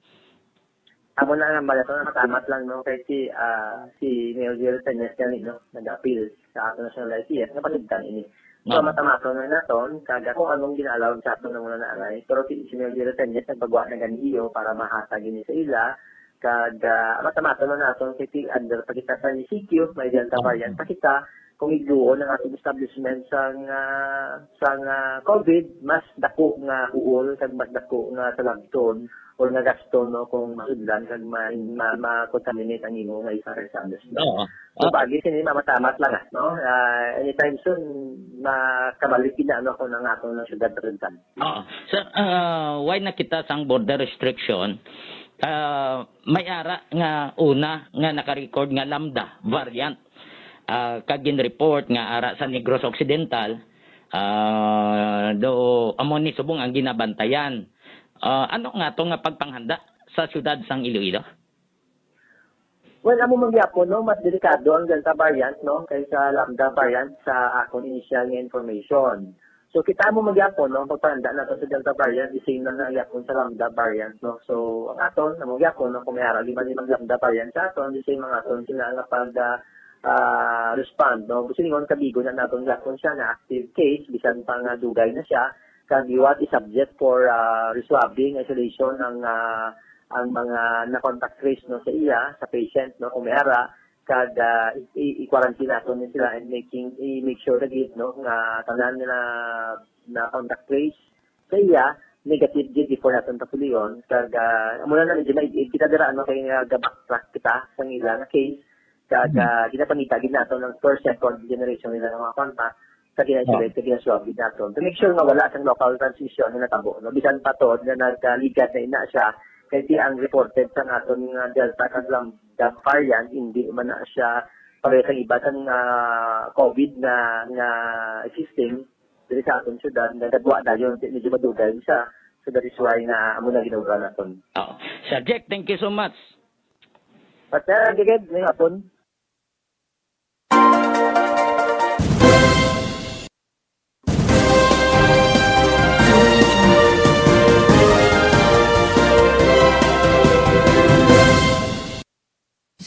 Amo na nga, bala ko na matamat lang, no, kay si ah, si Mayor Jerry Peñas gani, no, nag-appeal sa ato national I P S nga panugtan ini. So, Oo. Matamaton na naton, kag kung anong gina-allow sa ato ng mga naanay, pero si si Mayor Jerry Peñas nagpagawa na gani iyo para mahatag ini sa ila, kag ah, matamaton na naton kay ti under pa kita sa C Q, may Delta variant pa kita, kung igduon ang atong establishment sang ah, sang ah, COVID, mas dako nga huol kag mas dako nga talagton or nga gasto, no, kung masudlan kag ma, ma, ma-contaminate ang imo nga isa ka establishment. Oo. So, pagi sini mamatamat lang, ah, no? Ah, anytime soon, makabalik gid na, ano, ako ng atong ng syudad Trinidad. Oo. So, ah, why na kita sang border restriction? Ah, may ara nga una nga naka-record nga Lambda variant. Ah, kag gin-report nga ara sa Negros Occidental, ah, do amo ni subong ang ginabantayan. Ah, ano nga to nga pagpanghanda sa siyudad sang Iloilo? Well, amo man gyapon, no, mas delikado ang Delta variant, no, kaysa Lambda variant sa akon initial nga information. So kita mo man gyapon, no, pagpananda nato sa Delta variant, the same lang na gyapon sa Lambda variant, no. So ang aton, amo gyapon, no, kung may ara lima lima Lambda variant sa aton, the same ang aton sila nga pag ah, ah, respond, no. Gusto ningon kabigo na naton gyapon siya na active case, bisan pa nga dugay na siya, kag liwat i-subject for ah, reswabbing, isolation ang ah, ang mga na-contact trace, no, sa iya, sa patient, no, kung may ara, kag ah, i- i- i-quarantine nato ni sila and making i-make sure na gid, no, nga tanan na na contact trace sa iya negative gid before naton patulion, kag ah, amo na lang ginaig-ig kita dira, ano, kay nga ga-backtrack kita sa ila nga case, kag ah, ginapangita gid nato ng first, second generation nila nga mga contact, sa gina-isolate, sa gina-swab gid nato to make sure nga wala sang local transmission nga natabo, no? Bisan pa to nga nagligad na ina siya, kay di ang reported sa aton nga Delta kag Lambda variant, hindi man na siya pareho sa iba sang ah, COVID nga nga existing diri sa aton syudad, nga gagwa dayon, medyo madugay siya. So that is why nga amo na ginauran naton. Oo. Sir Jack, thank you so much. But uh, again, may hapon.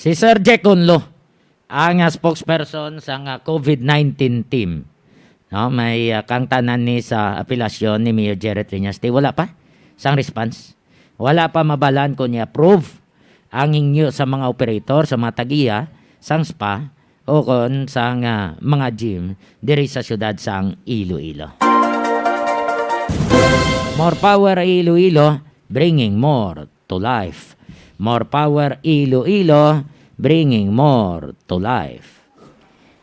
Si Sir Jack Unlo, ang ah, spokesperson sang ah, COVID nineteen team. No, may ah, kangtanan ni sa apelasyon ni Mayor Jerry Triñas. Di wala pa sang response. Wala pa mabalan kung i-approve ang hingyo sa mga operator, sa mga tagiya sang spa o kon sang ah, mga gym diri sa siyudad sang Iloilo. More power Iloilo, bringing more to life. More power Iloilo, bringing more to life.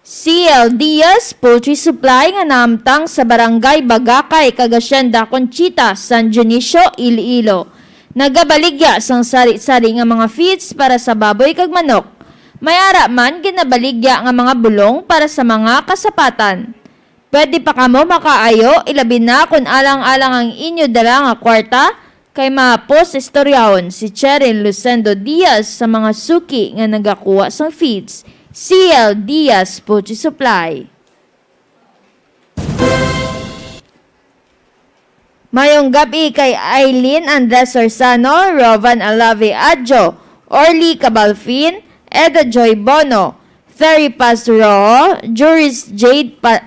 C L Diaz Poultry Supply nga naamtang sa Barangay Bagakay kag Hacienda Conchita, San Dionisio, Iloilo, nagabaligya sang sari-sari nga mga feeds para sa baboy kag manok. May ara man ginabaligya nga mga bulong para sa mga kasapatan. Pwede pa kamo makaayo, ilabi na kon alang-alang ang inyo dala nga kwarta, kay mahapos istoryahon si Cheryl Lucendo Diaz sa mga suki nga nagakuha sang feeds C L Diaz Poultry Supply. Mayong gab-i kay Aileen Andres Orsano, Rovan Alave Adjo, Orly Cabalfin, Eda Joy Bono, Ferry Paz Rojo, Juris Jade Pa-,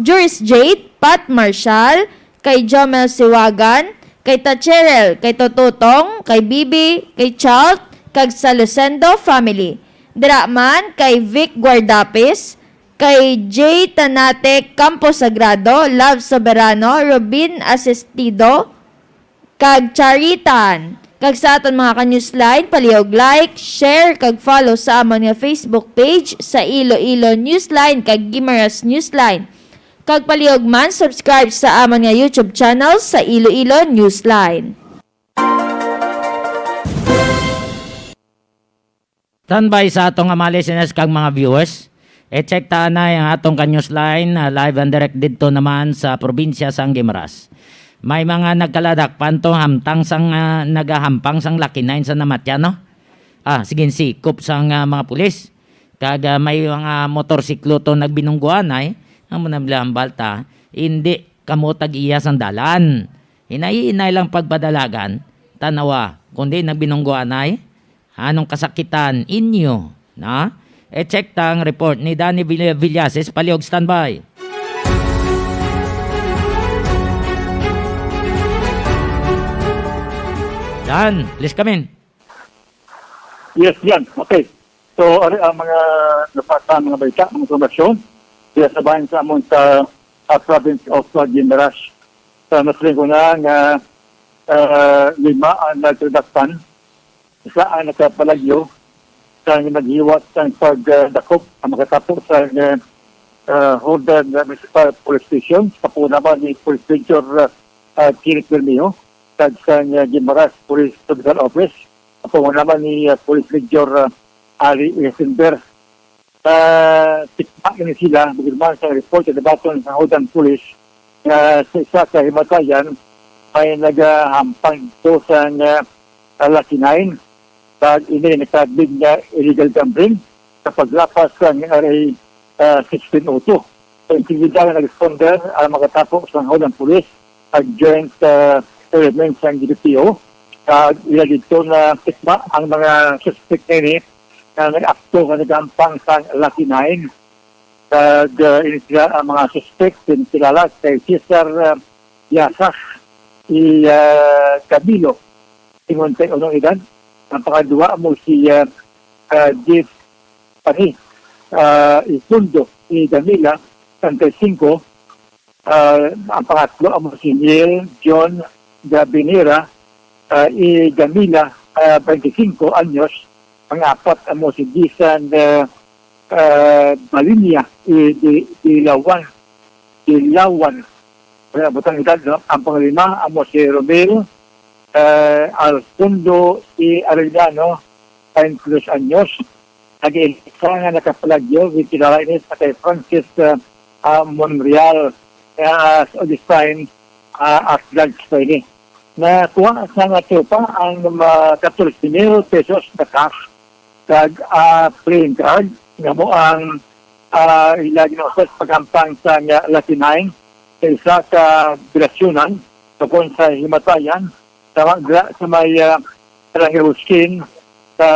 Juris Jade, Pat Marshall, kay Jomel Siwagan, kay Tacherel, kay Totutong, kay Bibi, kay Chalt, kag sa Lucendo family. Dira man kay Vic Guardapis, kay J Tanate Campo Sagrado, Love Soberano, Robin Asistido, kag Charitan. Kag sa aton mga ka-Newsline, palihog like, share, kag follow sa amon nga Facebook page sa Iloilo Newsline kag Guimaras Newsline. Kag palihog man subscribe sa amon nga YouTube channel sa Iloilo Newsline. Standby sa aton nga mga listeners kag mga viewers. I-check ta anay ang aton ka-Newsline, ah, live and direct didto naman sa probinsya sang Guimaras. May mga nagkaladak panto hamtang sang, ah, nagahampang sang Lucky Nine sa namatyan, no? Ah, sige, sikop sang, ah, mga pulis. Kag, ah, may mga motorsiklo to nagbinungguan ay, ang manamlahambal ta, hindi kamo tag-iya sang dalan. Hinay-hinay lang pagpadalagan, tanawa, kundi nagbinungguan ay, anong kasakitan inyo, na? E-check ta ang report ni Danny Vill-, Villasis, palihog standby. Dan, please come in. Yes, yan. Okay. So, ari ang mga napata, mga balita, mga impormasyon. Diya sa bahin sa amon sa, ah, province of, ah, Guimaras. Sa nasiling ko na nga, ah, lima ang nagkadakpan, isa ang nakapalagyo sa naghiwat sang pagdakop ang makatapo sa, ah, Jordan Municipal Police Station, sa puna man ni Police Major, ah, ah, Kenneth Bermeo, kag sa, ah, Guimaras Police Provincial Office, sa puna man ni, ah, Police Major, ah, Ali Esenberg. Sa tikma ini sila, bukod man sa report sa Dabaton sa Jordan Police nga sa isa ka himatayan may nagahampang ito sa nga Lucky Nine, kag ini nakadbig nga illegal gambling sa paglapas sa R A, ah, sixteen oh two. Sa insidente nga nag-responder ang makatapo sa Jordan Police, ang Joint, ah, Element sang G P P O, kag ila didto na tikma ang mga suspect nini nga nag-akto nga nagahampang sang Lucky Nine. Kag, ah, ini sila ang mga suspect, ginkilala kay Cesar, ah, Yasas, si, ah, Camilo, cincuenta y uno edad. Ang pangadua amo si, ah, ah, Jeff Pani, ah, Isundo, si Camila, treinta y cinco. Ah, ang pangatlo amo si Neil John Gabinera, ah, i Gamila, ah, twenty-cinco anyos. Ang apat amo si Gisan, ah, ah, Balinya, i Di-, Dilawan, Dilawan. Wala butang edad, no? Ang panglima amo si Romel, ah, Alfundo, i Arellano, twenty-dos anyos. Nag-iisa nga nakapalagyo, ginkilala ini sa kay Francis, ah, ah, Monreal, nga, ah, sa Augustine, ah, Archdale pa ini. Nakuha sa nga tropa ang, ah, catorce mil pesos na cash kag, ah, playing card nga amo ang, ah, ila ginausas paghampang sa nga Lucky Nine sa isa ka bilasyonan tungkol sa himatayan sa, sa may, ah, Barangay Huskin, sa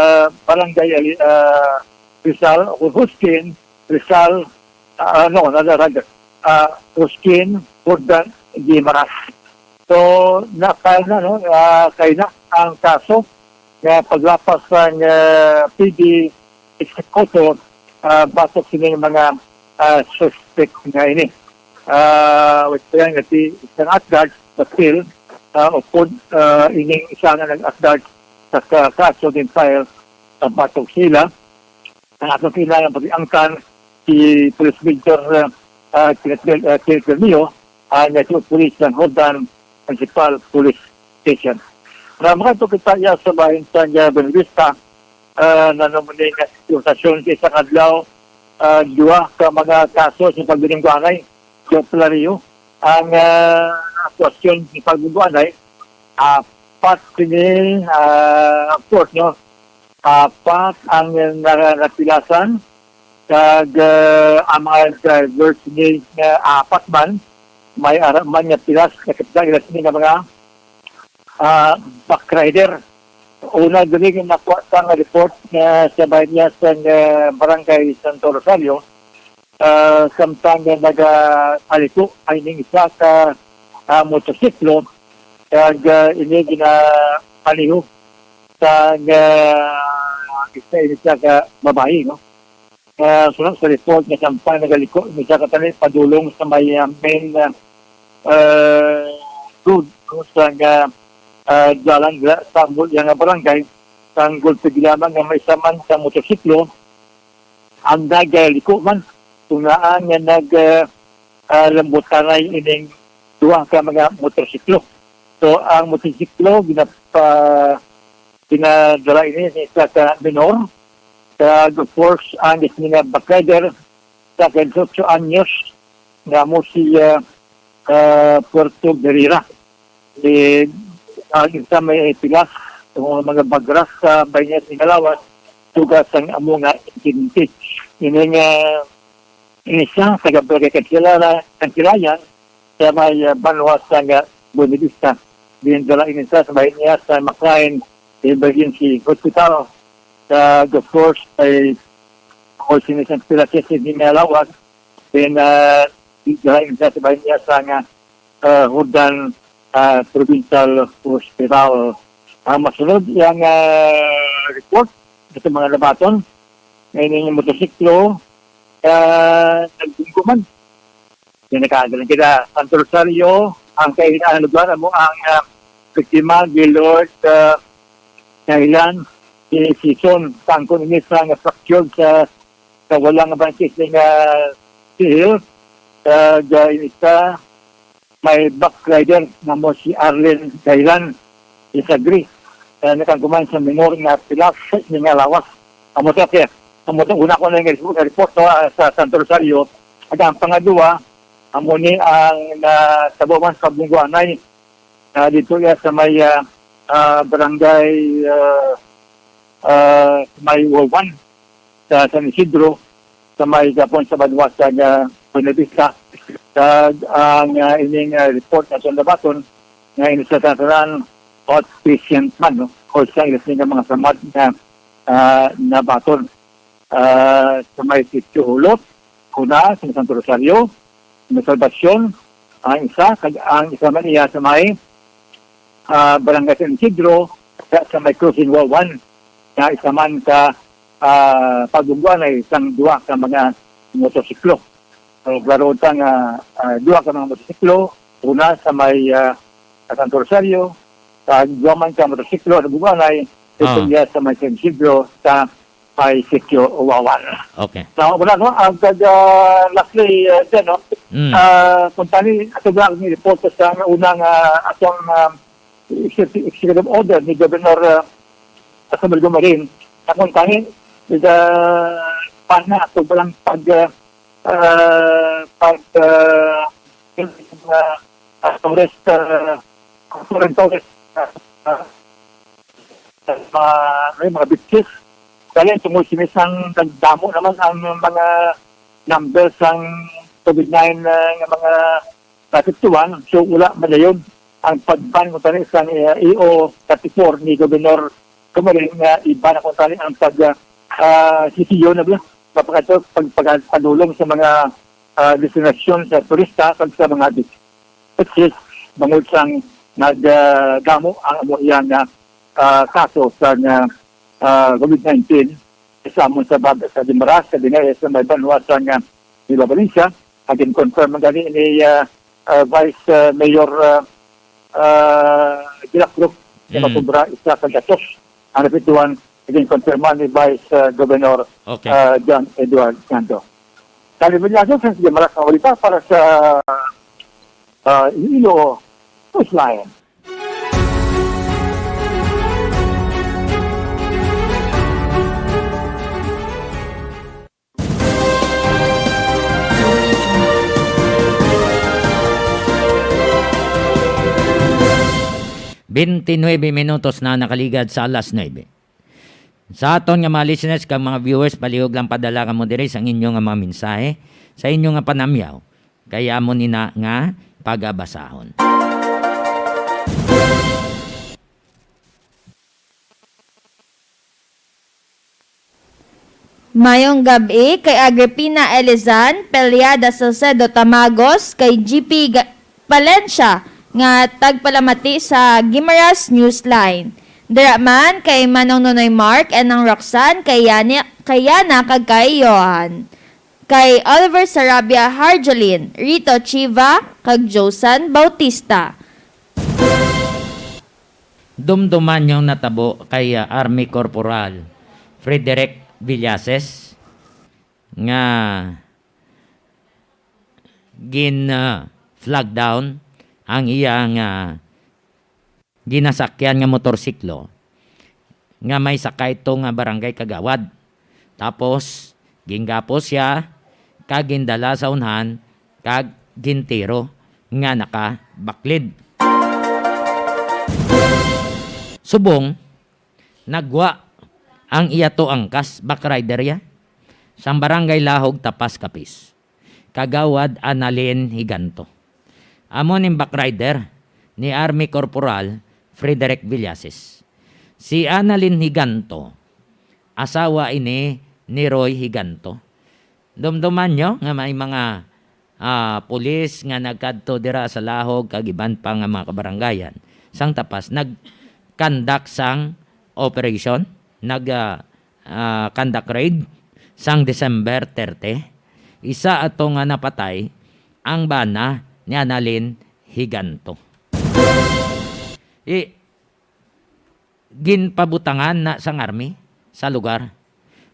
Barangay Ali-, ah, Rizal, o Huskin, Rizal, ah, ano, nalalag, ah, Huskin, Jordan, Guimaras. So, nakay na, no, ah, kay na ang kaso nga paglapas sang, ah, P D executor, ah, batok sining mga, ah, suspect nga ini. Ah, wait pa yan, kasi isang atgad, but still, ah, upod, ah, ining isa nga nag-atgad sa ka-, kaso din file sa batok sila. Ang atong kailangan pag-angkan si Police Major, ah, ah, Kenneth Bel-, ah, Kenneth Bermeo, ah, nga si Police ng Jordan Municipal Police Station. Na mga to kita iya sa bahin sa, ah, Buenavista, ah, na naman nga sitwasyon sa isang adlaw, ah, duha ka mga kaso sa pagdinungganay sa Pilario. Ang, ah, akusasyon sa pagdinungganay, apat sini, ah, of course, no, Apat ang na-, napilasan, kag, ah, ang mga drivers ni nga apat man, may ara man nga pilas, nakita nila sini nga mga, ah, backrider. Una diri nga nakuha sa nga report nga sa bayan niya sa, ah, Barangay Santo Rosario, ah, samtang nga nagapaliko ay ning isa ka, ah, motorsiklo, kag, ah, ini ginamaneho sa, ah, isa ini siya ka babayi, no? Ah, suno sa report nga samtang nagaliko ini siya ka tani padulong sa may, ah, main, ah, ah, road, no, sa nga, ah, dalan dira sa amo iya nga barangay, sang gulpi lamang nga may isa man ka motorsiklo ang nagaliko man, tungaan nga nag, ah, ah, lambutanay ining duha ka mga motorsiklo. So, ang motorsiklo ginapa-, ginadala ini sa isa ka minor, kag of course, ang isa nga backrider sa ka dieciocho anyos, nga amo si, ah, ah, Puerto Guerrera. Eh, ang isa may pilas, ang mga bagras sa Bayniyas ni Galawas, tugas ang amo nga insidente. Ini nga inisa sa Gabriel Kansilala, Kansilayan, sa may, ah, banwa sa nga Buenavista. Din dala inisa sa bahin niya sa McLean Emergency Hospital. Sa, of course, ay, o sinisang pilas sa Galawas, then, ah, dala inisa sa bahin niya sa nga ah, Jordan, ah, Provincial Hospital. Ang masunod yang, ah, report sa mga nabaton nga ining motorsiklo, ah, nagbunggo man. Yan, nakagaling kita. Santo Rosario, ang kainaan lugar mo ang, ah, biktima, Gaylord, ah, Thailand, si Season, tangkon ini sa nga fractured sa, sa wala nga branches nga sihil, ah, ga-, isa, may backrider nga mo si Arlen Dailan Isagri, ah, nakangkuman sa minor nga pilas ni nga lawas. Amo to, kaya, amo to, una ko na nga report, no, ah, sa Santo Rosario. At ang pangadua, amo ni ang natabo man sa Bungguanay, ah, dito ya sa may, ah, ah, barangay, ah, ah, may Wawan sa San Isidro, sa may gapon sa banwa sa, ah, Buenavista. Kag ang, ah, ining, ah, report na sa nabaton nga ini sa tanan outpatient man, no? O sa ilas nga mga samad nga, ah, nabaton, ah, sa may sitio Hulot, una sa Santo Rosario, may Salvacion, ang isa, kag ang isa man iya sa may, ah, Barangay San Isidro, sa, sa may Crossing Wawan, nga isa man ka, ah, pagdungguan ay isang duha ka mga motorsiklo. So, klaro ta nga, ah, duha ka mga motorsiklo, una sa may, ah, Santo Rosario, kag duha man ka motorsiklo, nabungguan ay Ah. ito niya sa may San Isidro, sa may sitio Wawan. Okay. So, wala, no? Ang kag, ah, lastly, ah, dyan, no? Mm. Ah, kung tani, ato ba ang report sa unang, ah, atong, ah, executive, executive order ni Governor, ah, Samuel Gumarin, na kung tani, ida, pa na, ato ba lang pag, ah, ah, pag, ah, ah, arrest, ah, current arrest, ah, ah, mga, ano yun, mga beaches. Kaya tungod sinisang nagdamo naman ang mga numbers sang COVID nine, ah, nga mga naapektuhan. So, wala madayon ang pag-ban ko tani sa, ah, E O thirty-four ni Governor Gumarin nga iban na ko tani ang pag, ah, ah, sisiyo na ba? Mapakadto pag, pag, padulong sa mga, ah, destinasyon sa turista kag sa mga beach. Which is, bangod sang nag, ah, damo ang amo iya nga, ah, kaso sa nga, ah, COVID nineteen, sa amon sa bag-, sa Guimaras, sa Dinares, sa may banwa sa nga Nueva Valencia, again confirm man gani ni, ah, ah, Vice, ah, Mayor, ah, ah, Gilacro, sa Mm. masobra isa ka gatos ang napituan, again confirm man ni Vice, ah, Governor, Okay. ah, John Edward Nando. Kalimutan niya sa Guimaras, ang balita para sa, ah, Iloilo, Newsline. Twenty-nine minutos na nakaligad sa alas nuebe. Sa aton nga mga listeners kag mga viewers, palihog lang padala kamo diri sang inyo nga mga mensahe, sa inyo nga panamyaw, kay amo nina nga pagabasahon. Mayong gab-i kay Agripina Elizan, Peliada Salcedo Tamagos, kay G P Ga-, Palencia nga tagpalamati sa Guimaras Newsline. Dira man kay Manong Nonoy Mark, Enang Roxanne, kay Yani-, kay Yana kag kay Johan. Kay Oliver Sarabia Harjolin, Rito Chiva, kag Josan Bautista. Dumduman yung natabo kay, ah, Army Corporal Frederick Villases nga gin, ah, flag down ang iyang, ah, ginasakyan nga motorsiklo nga may sakay to nga barangay kagawad. Tapos, ginggapos siya, kag gindala sa unhan, kag gintiro nga nakabaklid. Subong, nagwa ang iya to angkas, backrider ya, sang barangay Lahog, Tapas, Capiz. Kagawad Annalyn Higanto. Amo ning backrider ni Army Corporal Frederick Villases. Si Annalyn Higanto, asawa ini ni Roy Higanto. Dumduman nyo nga may mga, ah, pulis nga nagkadto dira sa Lahog kag iban pa nga mga kabarangayan sang Tapas nag-conduct sang operation, nag, ah, ah, conduct raid sang December thirty. Isa ato nga napatay ang bana ni Annalyn Higanto. I-, ginpabutangan na sang army sa lugar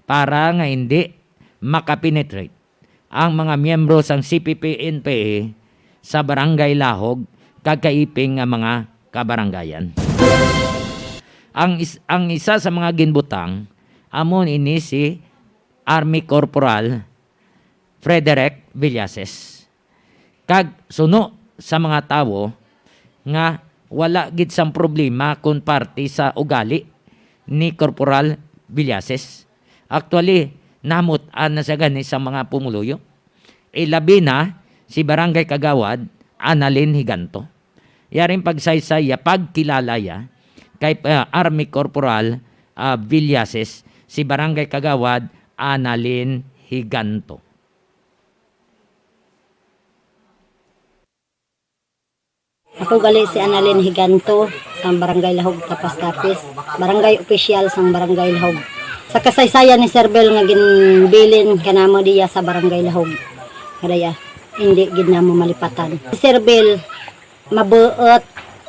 para nga hindi makapenetrate ang mga miyembro sang C P P N P A sa Barangay Lahog kag kaiping nga mga kabarangayan. Ang is-, ang isa sa mga ginbutang amo ini si Army Corporal Frederick Villases. Kag suno sa mga tawo nga wala gid sang problema kon parte sa ugali ni Corporal Villases. Actually, namut-an na siya gani sa mga pumuluyo. Ilabi na si Barangay Kagawad Annalyn Higanto. Yaring pagsaysay ya, pagkilala ya kay, ah, Army Corporal, ah, Villases, si Barangay Kagawad Annalyn Higanto. Ako gali si Annalyn Higanto, sang Barangay Lahog, Tapas Capiz, barangay opisyal sang Barangay Lahog. Sa kasaysayan ni Sir Bel nga ginbilin kanamo diya sa Barangay Lahog, kadaya, hindi gid namo malipatan. Si Sir Bel, mabuot,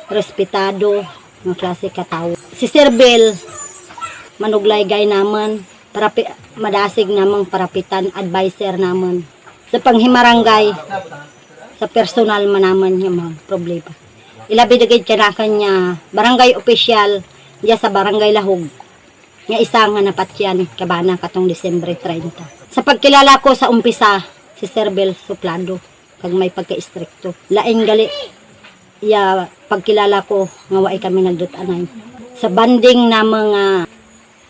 respetado nga klase ka tawo. Si Sir Bel, manuglay gay naman, parapi-, madasig namang parapitan, adviser naman. Sa panghimaranggay, sa personal man naman nga mga problema. Ilabi na gid kanakan nga barangay opisyal diya sa Barangay Lahog, nga isa nga napatyan kabana katong Disyembre treinta. Sa pagkilala ko sa umpisa, si Sir Bel suplado kag may pagka-istrikto. Lain gali iya pagkilala ko nga waay kami nagdut-anay. Sa bonding namon nga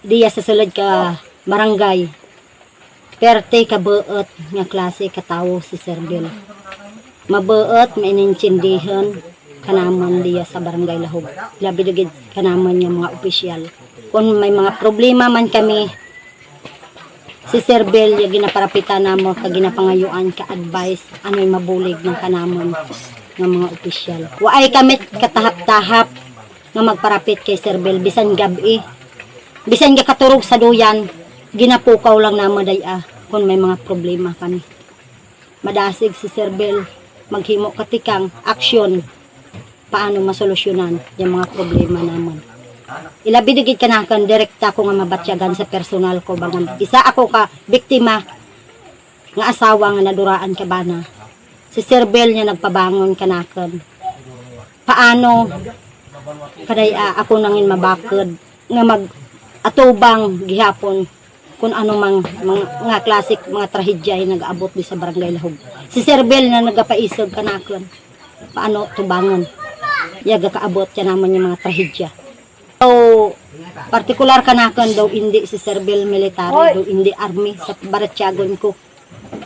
diya sa sulod ka barangay, perte ka buot nga klase ka tawo si Sir Bel. Mabuot, maintindihan kanamon diya sa Barangay Lahog. Labi na gid kanamon nga mga opisyal. Kung may mga problema man kami, si Sir Bel ya ginaparapitan namo kag ginapangayuan ka advice, ano'y mabulig nga kanamon nga mga opisyal. Waay kami katahap-tahap nga magparapit kay Sir Bel, bisan gab-i, bisan gakaturog sa duyan, ginapukaw lang namo day-a kung may mga problema kami. Madasig si Sir Bel maghimo katikang aksyon paano masolusyonan yung mga problema namon. Ilabi na gid kanakan, direkta ko nga mabatyagan sa personal ko, bangon isa ako ka biktima nga asawa nga naduraan ka bana. Si Sir Bel niya nagpabangon kanakan. Paano kaday, ah, ako nangin mabakod nga mag-atubang gihapon kung ano mang, mga, nga klase mga trahedya ay nag-abot di sa Barangay Lahog. Si Sir Bel na nagapaisog kanakon, paano tubangon? Ya gakaabot siya naman yung mga trahedya. So, partikular kanakon daw indi si Sir Bel military, daw indi army sa baratyagon ko.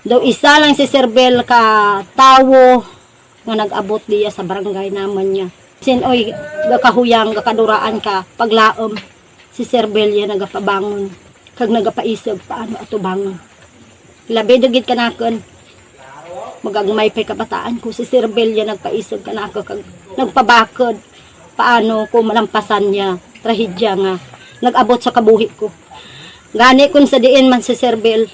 Daw isa lang si Sir Bel ka tawo nga nag-abot diya sa barangay naman niya. Sin, oy, gakahuyang, gakaduraan ka, paglaom, si Sir Bel ya nagapabangon, kag nagapaisog paano atubangon. Labi na gid kanakon, magagmay pa'y kabataan ko, si Sir Bel ya nagpaisog kanako, kag nagpabakod, paano ko malampasan niya, trahedya nga nag-abot sa kabuhi ko. Gani kun sa diin man si Sir Bel,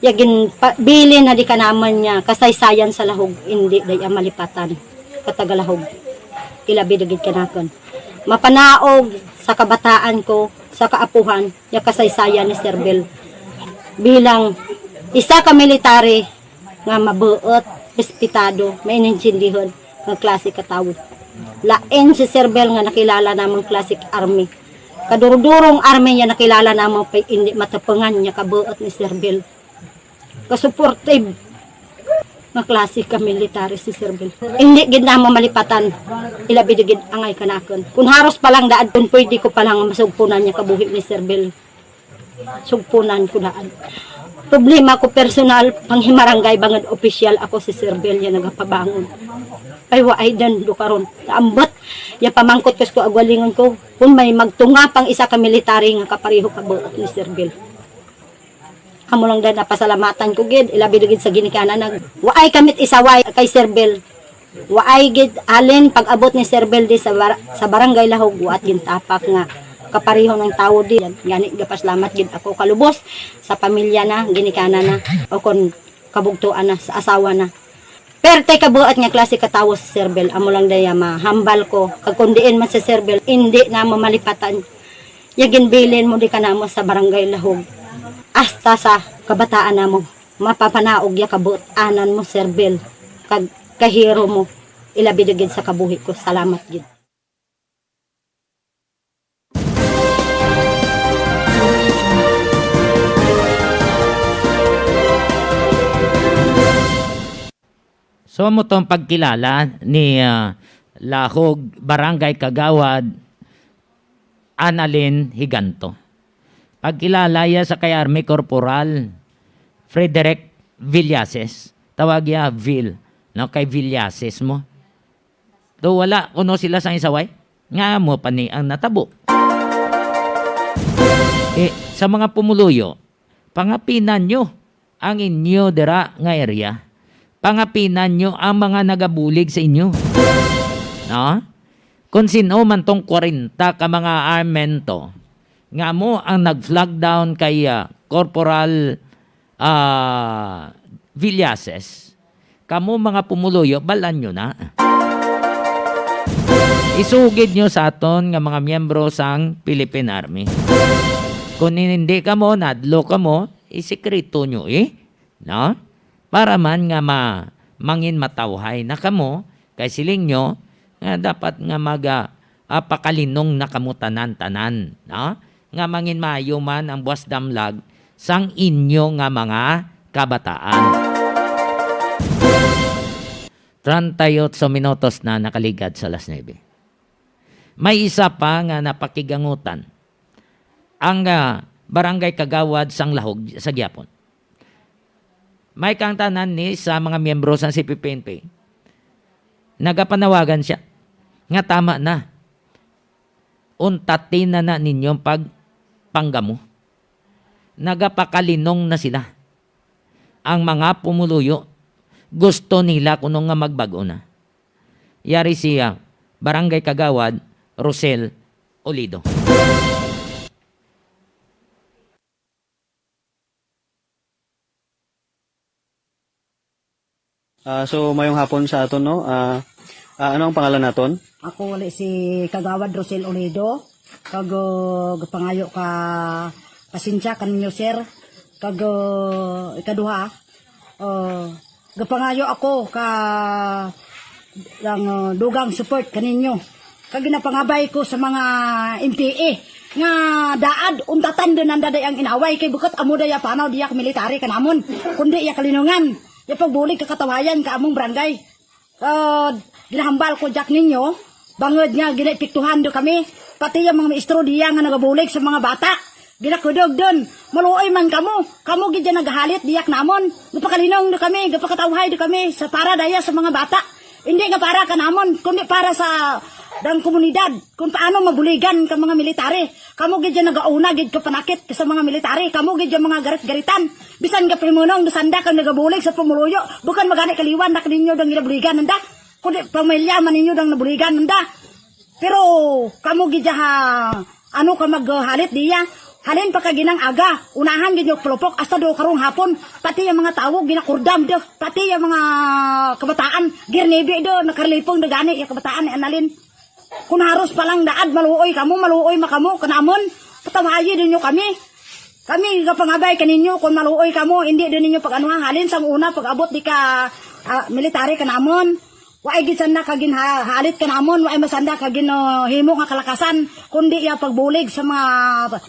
ya ginpabilin na di kanaman niya kasaysayan sa lahog, indi day ang malipatan, katagalahog, ilabi dagit kanakon. Mapanaog sa kabataan ko, sa kaapuhan, ya kasaysayan ni Sir Bel. Bilang isa ka military nga mabuot, respetado, mainintindihon, nga klase ka tawo. Lain si Sir Bel nga nakilala namang classic army. Kadurudurong army niya nakilala namang pay indi matapungan niya kabuot ni Sir Bel. Ka-supportive nga klase ka military si Sir Bel. Hindi gid na mamalipatan. Ilabi na gid angay kanakon. Kung haros pa lang daad, kung pwede ko pa lang masugpunan niya kabuhi ni Sir Bel. Sugpunan ko daan. Problema ko personal, panghimarangay bangod opisyal ako si Sir Bel ya nagapabangon. Ay, wa ay dan do karon. Ambot, ya pamangkot ko sa kaugalingon ko, kung may magtunga pang isa ka military nga kapareho ka buot ni Sir Bel. Amo lang dan napasalamatan ko gid, ilabi na gid sa ginikanan nag wa ay kamit isaway kay Sir Bel. Waay gid halin pag-abot ni Sir Bel di sa bar-, sa Barangay Lahog, waat gintapak nga kapareho ng tawo di. Gani, gapasalamat gid ako kalubos sa pamilya na, ginikanan na, o kon kabugtuan na, sa asawa na. Perte kabuat nga klase ka tawo si Sir Bel, amo lang daya mahambal ko. Kag kung diin man si Sir Bel, indi na mamalipatan. Ya ginbilin mo di ka namo sa Barangay Lahog. Hasta sa kabataan namo, mapapanaog ya kabuot-anan mo, Sir Bel. Kag kahiro mo, ilabi na gid sa kabuhi ko. Salamat gid. So, amo tong pagkilala ni, ah, Lahog Barangay Kagawad Annalyn Higanto. Pagkilala iya sa kay Army Corporal Frederick Villases. Tawag iya Vil, no, kay Villases mo. Do wala kuno sila sang isaway? Nga mo pa ni ang natabo. Eh, sa mga pumuluyo, pangapinan nyo ang inyo dira nga area. Pangapinan nyo ang mga nagabulig sa inyo. No? Kung sino man tong kwarenta ka mga armento nga mo ang nag-flag down kay, ah, Corporal, ah, Villases, kamo mga pumuluyo, balan nyo na. Isugid nyo sa aton nga mga miyembro sang Philippine Army. Kung hindi kamo, nadlo kamo, isikreto nyo, eh. No? Para man nga ma-, mangin matawhay na kamo, kay siling nyo nga dapat nga maga-, ah, pakalinong na kamo tanan-tanan, no? Nga mangin maayo man ang buwas damlag sang inyo nga mga kabataan. Treinta y ocho minutos na nakaligad sa alas nuebe. May isa pa nga napakigangutan ang, ah, barangay kagawad sang Lahog sa gihapon. May kangtanan ni sa mga miyembro sang C P P N P. Nagapanawagan siya nga tama na. Untatin na na ninyo ang pagpanggamo. Nagapakalinong na sila. Ang mga pumuluyo, gusto nila kuno nga magbag-o na. Yari siya, Barangay Kagawad Rosel Olido. Ah, so, mayong hapon sa aton, no? Ah, ah, ano ang pangalan naton? Ako wali si Kagawad Rosel Olido, kag, uh, gapangayo ka pasensya kaninyo, sir. Kag, uh, ikaduha, uh, gapangayo ako ka ang, uh, dugang support kaninyo. Kag ginapangabay ko sa mga M P A nga daad untatan din ang daday ang inaway kay bukot amo daya panaw diya ka military kanamon, kundi iya kalinungan, iya pagbulig ka katawayan ka among barangay. Ah, ginahambal ko jak ninyo, bangod nga ginaepektuhan do kami. Pati ang mga maestro diya nga nagabulig sa mga bata, ginakudog dun. Maluoy man kamo. Kamo gid ang nagahalit diya kanamon. Gapakalinong do kami, gapakatawhay do kami sa para daya sa mga bata. Hindi nga para kanamon, kundi para sa dang komunidad. Kung paano mabuligan ka mga military. Kamo gid ang nagauna gid ka panakit sa mga military. Kamo gid ang mga garit-garitan. Bisan ka pimunong, sanda kang nagabulig sa pumuluyo. Bukan magani kaliwan na ninyo dang ginabuligan nanda. Kundi pamilya man ninyo dang nabuligan nanda. Pero kamo gid ha, ano ka maghalit diya? Halin pa ka ginang aga, unahan gid yung plupok hasta do karong hapon. Pati yung mga tawo ginakurdam do, pati yung mga kabataan girnibi do, nakarlipong do gani yung kabataan ni Analin. Kung haros pa lang daad, maluoy kamo, maluoy ma kamo, kanamon, patawayi din nyo kami. Kami gapangabay kaninyo kung maluoy kamo, hindi din ninyo pag-anuhan halin sang una pag-abot di ka ah, military kanamon. Wa ay gid sanda ka ginhahalit kanamon, wa ay masanda ka ginhimo nga kalakasan, kundi ya pagbulig sa mga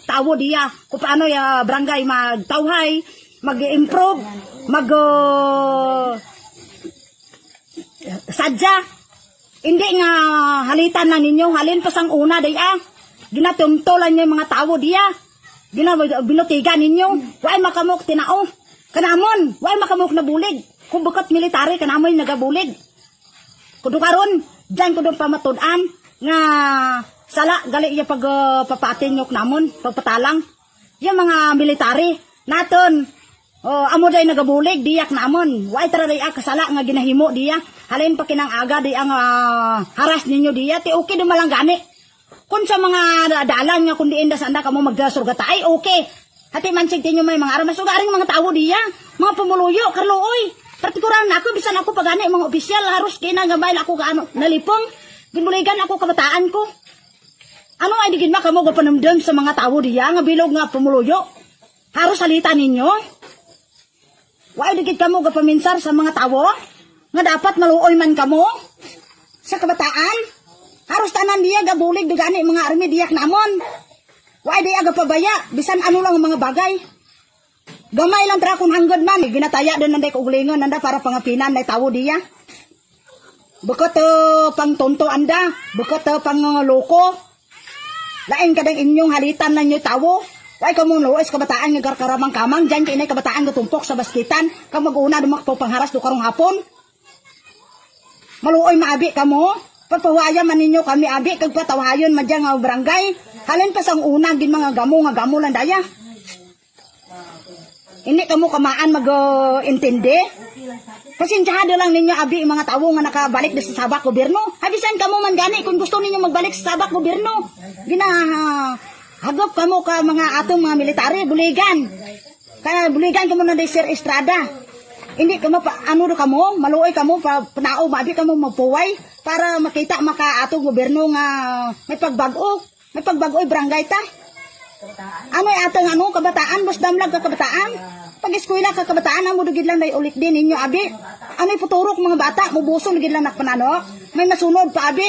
tawo diya kung paano ya barangay magtawhay, mag-improve, mag uh, sadya. Hindi nga halitan lang ninyo, halin pa sang una day ah. Ginatumto lang niyo yung mga tawo diya. Gina binutigan ninyo. Wa ay makamok tinao. Kanamon, wa ay makamok nabulig. Kung bukot military, kanamon yung nagabulig. Kudo karon, diyan ko doon pamatud-an nga sala gali iya pag uh, papatin yung namon, pagpatalang. Yung mga military naton, oh, amo day nagabulig diyak namon. Wa ay tara day ah, kasala nga ginahimo diya. Halin pa kinang aga day ang ah, haras ninyo diya. Ti okay dumalang gani. Kung sa mga dalan nga kung diin da sanda kamo magsurgata, ay okay. Hati man sig tinyo may mga armas. Ugaring mga tawo diya, mga pumuluyo, karluoy. Partikular na ako, bisan ako pagani, mga opisyal, haros kina nga bail ako gaano, nalipong. Ginbuligan ako kabataan ko. Ano ay digid ma kamo gapanumdum sa mga tawo diya nga bilog nga pumuluyo? Haros salita ninyo? Wa ay digid kamo gapaminsar sa mga tawo nga dapat maluoy man kamo sa kabataan? Haros tanan diya gabulig dugani mga army diyak namon. Wa ay diya gapabaya bisan ano lang ang mga bagay. Gamay lang tra kung hanggod man, ginataya din nanday kaugalingon nanda para pangapinan na tawo diya. Bukot uh, pang tonto anda, bukot uh, pang uh, loko. Lain ka dang inyong halitan na inyo tawo. Way ka mong luoy sa kabataan nga garkaramang-kamang, dyan ka inay kabataan nga tumpok sa baskitan, kag mag-una dumak pa pangharas do karong hapon. Maluoy maabi kamo, pagpahuwaya man ninyo kami abi, kag patawhayon man dyan nga barangay. Halin pa sang una, gin mga gamo nga gamo lang daya. Hindi kamo kamaan mag-intindi. Pasensyahan lang ninyo abi mga tawo nga nakabalik na sa sabak gobyerno. Habisan kamo man gani kung gusto ninyo magbalik sa sabak gobyerno. Ginahagop kamo ka mga atong mga military, buligan. Kaya buligan kamo na di Sir Estrada. Hindi kamo pa, ano do kamo, maluoy kamo pa panao, mabi kamo magpuway para makita maka atong gobyerno nga may pagbag-o. May pagbag-oy barangay ta. Ano ay atang ano, kabataan, bus damlag ka kabataan. Pag-eskwela ka kabataan, amo dugid lang day ulit din ninyo abi. Ano ay puturok mga bata, mubuson gid lang nakpanano. May masunod pa abi.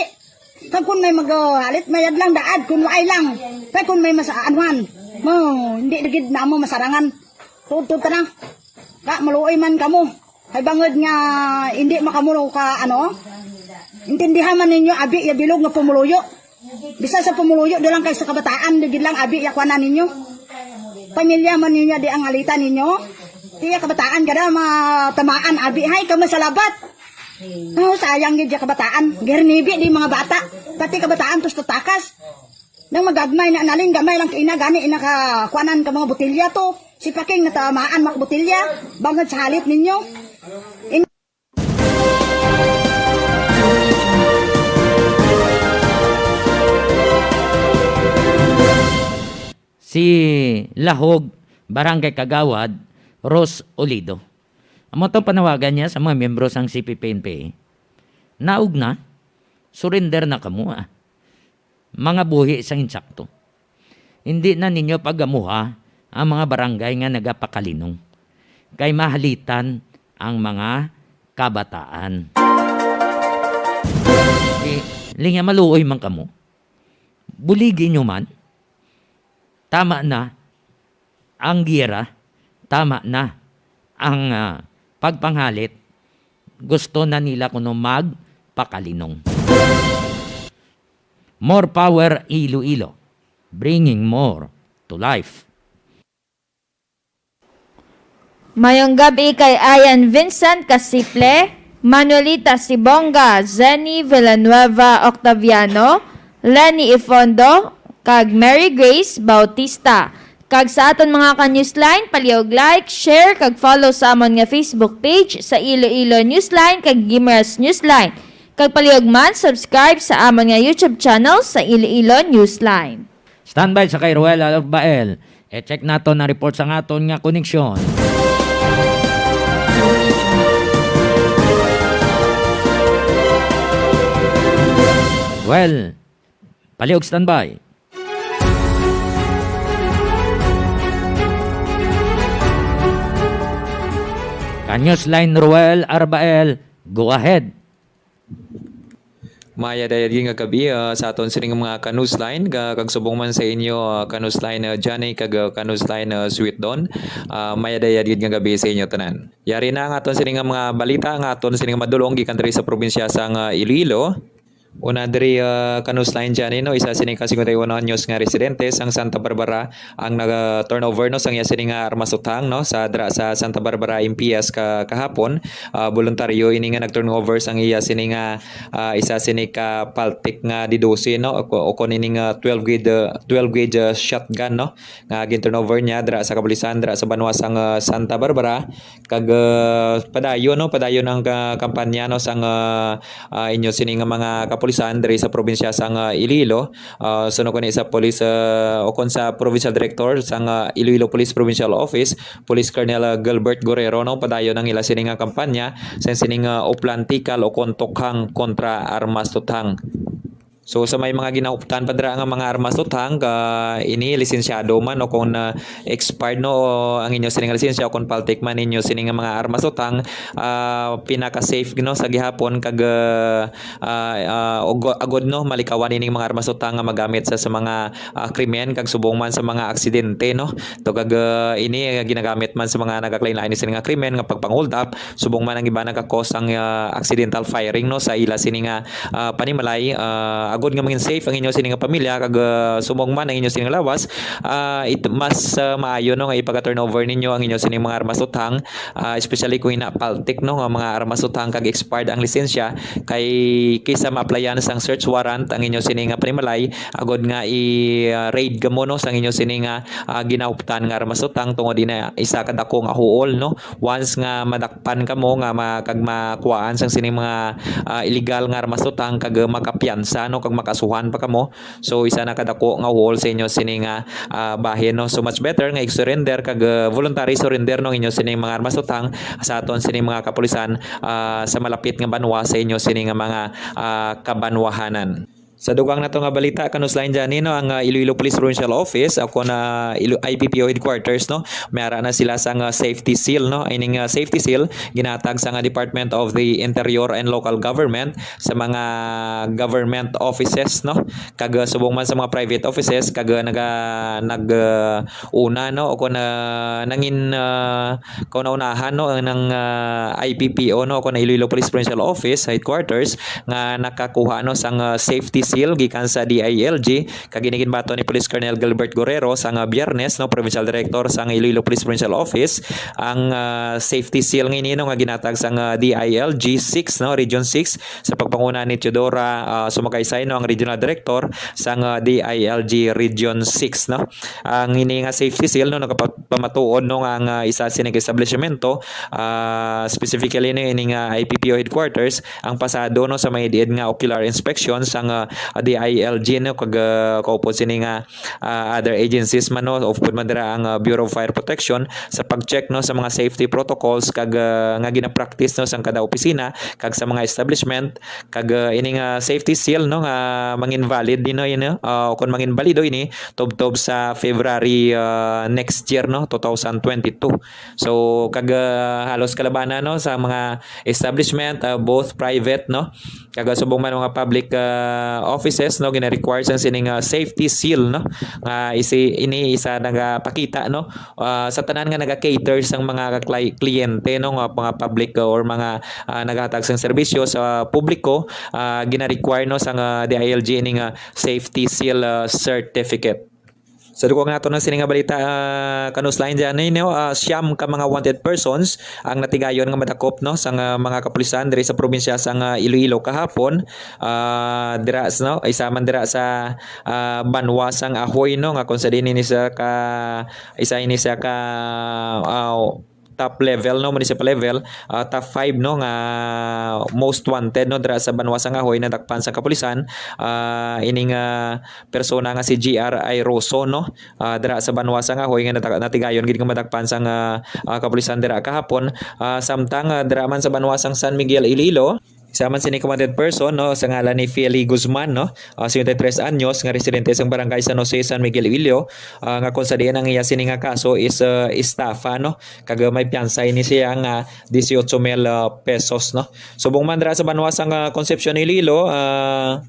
Kag kun may maghalit, may adlang daad, kun waay lang. Kay kun may mas aanuhan, mo, hindi dugid na mo masarangan. Tuod-tuod ta na. Ka, maluoy man kamo. Kay bangod nga hindi makamulo ka, ano? Intindihan man ninyo, abi, ya bilog nga pumuluyo. Bisa sa pumuluyo, di lang kay sa kabataan, di gid lang, abi, ya kuanan ninyo. Pamilya man ninyo, di ang alita ninyo. Tiya kabataan, kada matamaan, abi, hay, kamo salabat. Oh, sayang gid ya kabataan. Gernibi, di mga bata. Pati kabataan, tus tatakas. Nang magagmay na naling gamay lang kaina gani ina ka kuanan ka mga botelya to. Si Paking natamaan mak botelya bangod sa halit ninyo. In- Si Lahog, Barangay Kagawad, Ros Olido. Amo tong panawagan niya sa mga miyembro sang C P P N P A. Naog na, surrender na kamo, ah. Mga buhi sang insakto. Hindi na ninyo pagamuha ang mga barangay nga nagapakalinong, kay mahalitan ang mga kabataan. Di, linya maluoy man kamo. Buligi nyo man. Tama na ang giyera. Tama na ang ah, pagpanghalit. Gusto na nila kuno magpakalinong. More power Iloilo, bringing more to life. Mayong gab-i kay Ian Vincent Casiple, Manuelita Sibonga, Zenny Villanueva Octaviano, Lenny Ifondo, kag Mary Grace Bautista. Kag sa aton mga ka-Newsline, palihog like, share, kag follow sa amon nga Facebook page sa Iloilo Newsline kag Guimaras Newsline. Kag palihog man, subscribe sa amon nga YouTube channel sa Iloilo Newsline. Standby sa kay Ruel Albael. E-check naton ang report sa aton nga koneksyon. Well, palihog standby. Ka-Newsline Ruel Arbael, go ahead. Mayad-ayad gid nga gab-i, ah, sa aton sining mga ka-Newsline, ka-, kag subong man sa inyo, ah, ka-Newsline, ah, Johnny, kag, ah, ka-Newsline, ah, Sweet Don. Ah, mayad-ayad gid nga gab-i sa inyo tanan. Yari na ang aton sining nga mga balita nga aton sining nga madulong gikan diri sa probinsya sang, ah, Iloilo. Una diri, ah, ka-Newsline Johnny, no, isa sini ka singkwenta y uno anyos nga residente sang Santa Barbara ang naga-turnover, no, sang iya sini nga armas uthang, no, sa dra sa Santa Barbara M P S ka kahapon. Ah, voluntaryo ini nga nag-turnover sang iya sini nga, ah, isa sini ka Paltic nga D doce, no, o, o kon ining, ah, twelve gauge, ah, twelve gauge, ah, shotgun, no, nga gin-turnover niya dra sa kapulisan dra sa banwa sang, ah, Santa Barbara. Kag, ah, padayon, no, padayon ang ka-, kampanya, no, sang, ah, ah, inyo sini nga mga kapulisan diri sa probinsya sang, ah, Iloilo. Ah, suno ko ni sa police, ah, o kon sa provincial director sang, ah, Iloilo Police Provincial Office, Police Colonel, ah, Gilbert Guerrero, no, padayon ang ila sini nga kampanya sa sini nga uplan tikal o kon tukhang kontra armas tuthang. So sa may mga ginauptan pa dira nga mga armas tuthang, ka ini lisensyado man o kung, ah, expired, no, o ang inyo sining lisensya o kung Paltic man inyo sining mga armas tuthang, ah, pinaka-safe, no, sa gihapon kag, ah, ah, ah, ugo-, agod, no, malikawan ining mga armas tuthang nga magamit sa, sa mga, ah, krimen kag subong man sa mga aksidente, no. To kag, ah, ini, ah, ginagamit man sa mga nagakalain-lain sini nga krimen nga pagpang-hold up, subong man ang iban nagakos ang, ah, accidental firing, no, sa ila sini nga, ah, panimalay, ah, agod nga mangin safe ang inyo sini nga pamilya kag, ah, subong man ang inyo sini nga lawas, ah, it, mas, ah, maayo, no, nga ipaka-turnover ninyo ang inyo sini mga armas tuthang, ah, especially kung ina Paltic, no, nga mga armas tuthang kag expired ang lisensya kay kaysa ma-applyan sang search warrant ang inyo sini nga panimalay agod nga i-raid kamo, no, sang inyo sini nga, ah, ginauptan nga armas tuthang tungod ina isa ka dako nga huol, no. Once nga madakpan kamo nga ma-, kag makuhaan sang sining mga, ah, illegal nga armas tuthang kag makapiyansa, no, kag makasuhan pa kamo. So isa na kadako nga huol sa inyo sini nga, ah, bahin, no. So much better nga i-surrender kag, ah, voluntary surrender, no, inyo sini mga armas tuthang sa aton sini mga kapulisan, ah, sa malapit nga banwa sa inyo sini nga mga, ah, kabanwahanan. Sa dugang nato nga balita, ka-Newsline Johnny, no, ang, ah, Iloilo Police Provincial Office, ako na Ilo-, I P P O headquarters, no, may ara na sila sa nga safety seal, no. Ining, ah, safety seal ginatag sa nga Department of the Interior and Local Government sa mga government offices, no, kag, ah, subong man sa mga private offices kag, ah, naga-, nag, ah, una, no, o kung, ah, nangin, ah, kauna-unahan, no, ng, ah, I P P O, no, o kung Iloilo Police Provincial Office headquarters nga nakakuha, no, sang, ah, safety seal gikan sa D I L G, kag ini ginbaton ni Police Colonel Gilbert Guerrero sang, ah, Biyernes, no, provincial director sang Iloilo Police Provincial Office. Ang, ah, safety seal nga ini, no, nga ginatag sang, ah, D I L G six, no, Region six, sa pagpanguna ni Teodora, ah, Sumagaysay, no, ang regional director sang, ah, D I L G Region six, no. Ang ini nga safety seal, no, nagapamatuod, no, nga ang, ah, isa sini ka establishmento, ah, specifically, no, ini nga I P P O headquarters, ang pasado, no, sa may diin nga ocular inspection sang, ah, D I L G, no, kag, ah, kaupod sini nga, ah, other agencies man, no, upod man dira ang, ah, Bureau of Fire Protection sa pag-check, no, sa mga safety protocols kag, ah, nga ginapractice, no, sang kada opisina kag sa mga establishment. Kag, ah, ini nga safety seal, no, nga mangin valid din, no, ini, ah, o kung mangin balido ini tubtob sa February, ah, next year, no, two thousand twenty-two. So kag, ah, halos kalabanan, no, sa mga establishment, ah, both private, no, kag, ah, subong man mga public, ah, offices, no, gina-require sang sining, ah, safety seal, no, nga isi-, ini isa nagapakita, no, ah, sa tanan nga naga-cater sang mga ka-, kliyente, no, nga mga public, ah, or mga, ah, naghatag sang serbisyo sa publiko, ah, gina-require, no, sang, ah, D I L G ining, ah, safety seal, ah, certificate. Sa dugang nato na sini nga balita, ah, kanus lain dyan, eh, no? Ah, siyam ka mga wanted persons ang natigayon nga madakop, no, sang, ah, mga kapulisan diri sa probinsya sang, ah, Iloilo kahapon. Ah, dira, no, isa man dira sa, ah, banwa sang Ahoy, no, nga kung sa din ini sa ka, isa ini sa ka, ah, top level, no, municipal level, ah, top five, no, nga most wanted, no, dira sa banwa sang Ahoy, nadakpan sa kapulisan, ah, ining, ah, persona nga si G R Airoso, no, ah, dira sa banwa sang Ahoy nga nata-, natigayon gid nga madakpan sang, ah, ah, kapulisan dira kahapon. Ah, samtang, ah, dira man sa banwa sang San Miguel, Iloilo, isa man sini ka wanted person, no, sa ngalan ni Feli Guzman, no, ah, singkwenta y tres anyos, nga residente sang barangay San Jose, San Miguel, Iloilo, ah, nga kung sa diin ang iya sini nga kaso is, ah, estafa, no, kag may piyansa ini siya nga dieciocho mil, ah, pesos, no. Subong man dira sa banwa sang, ah, Concepcion, Iloilo, ah,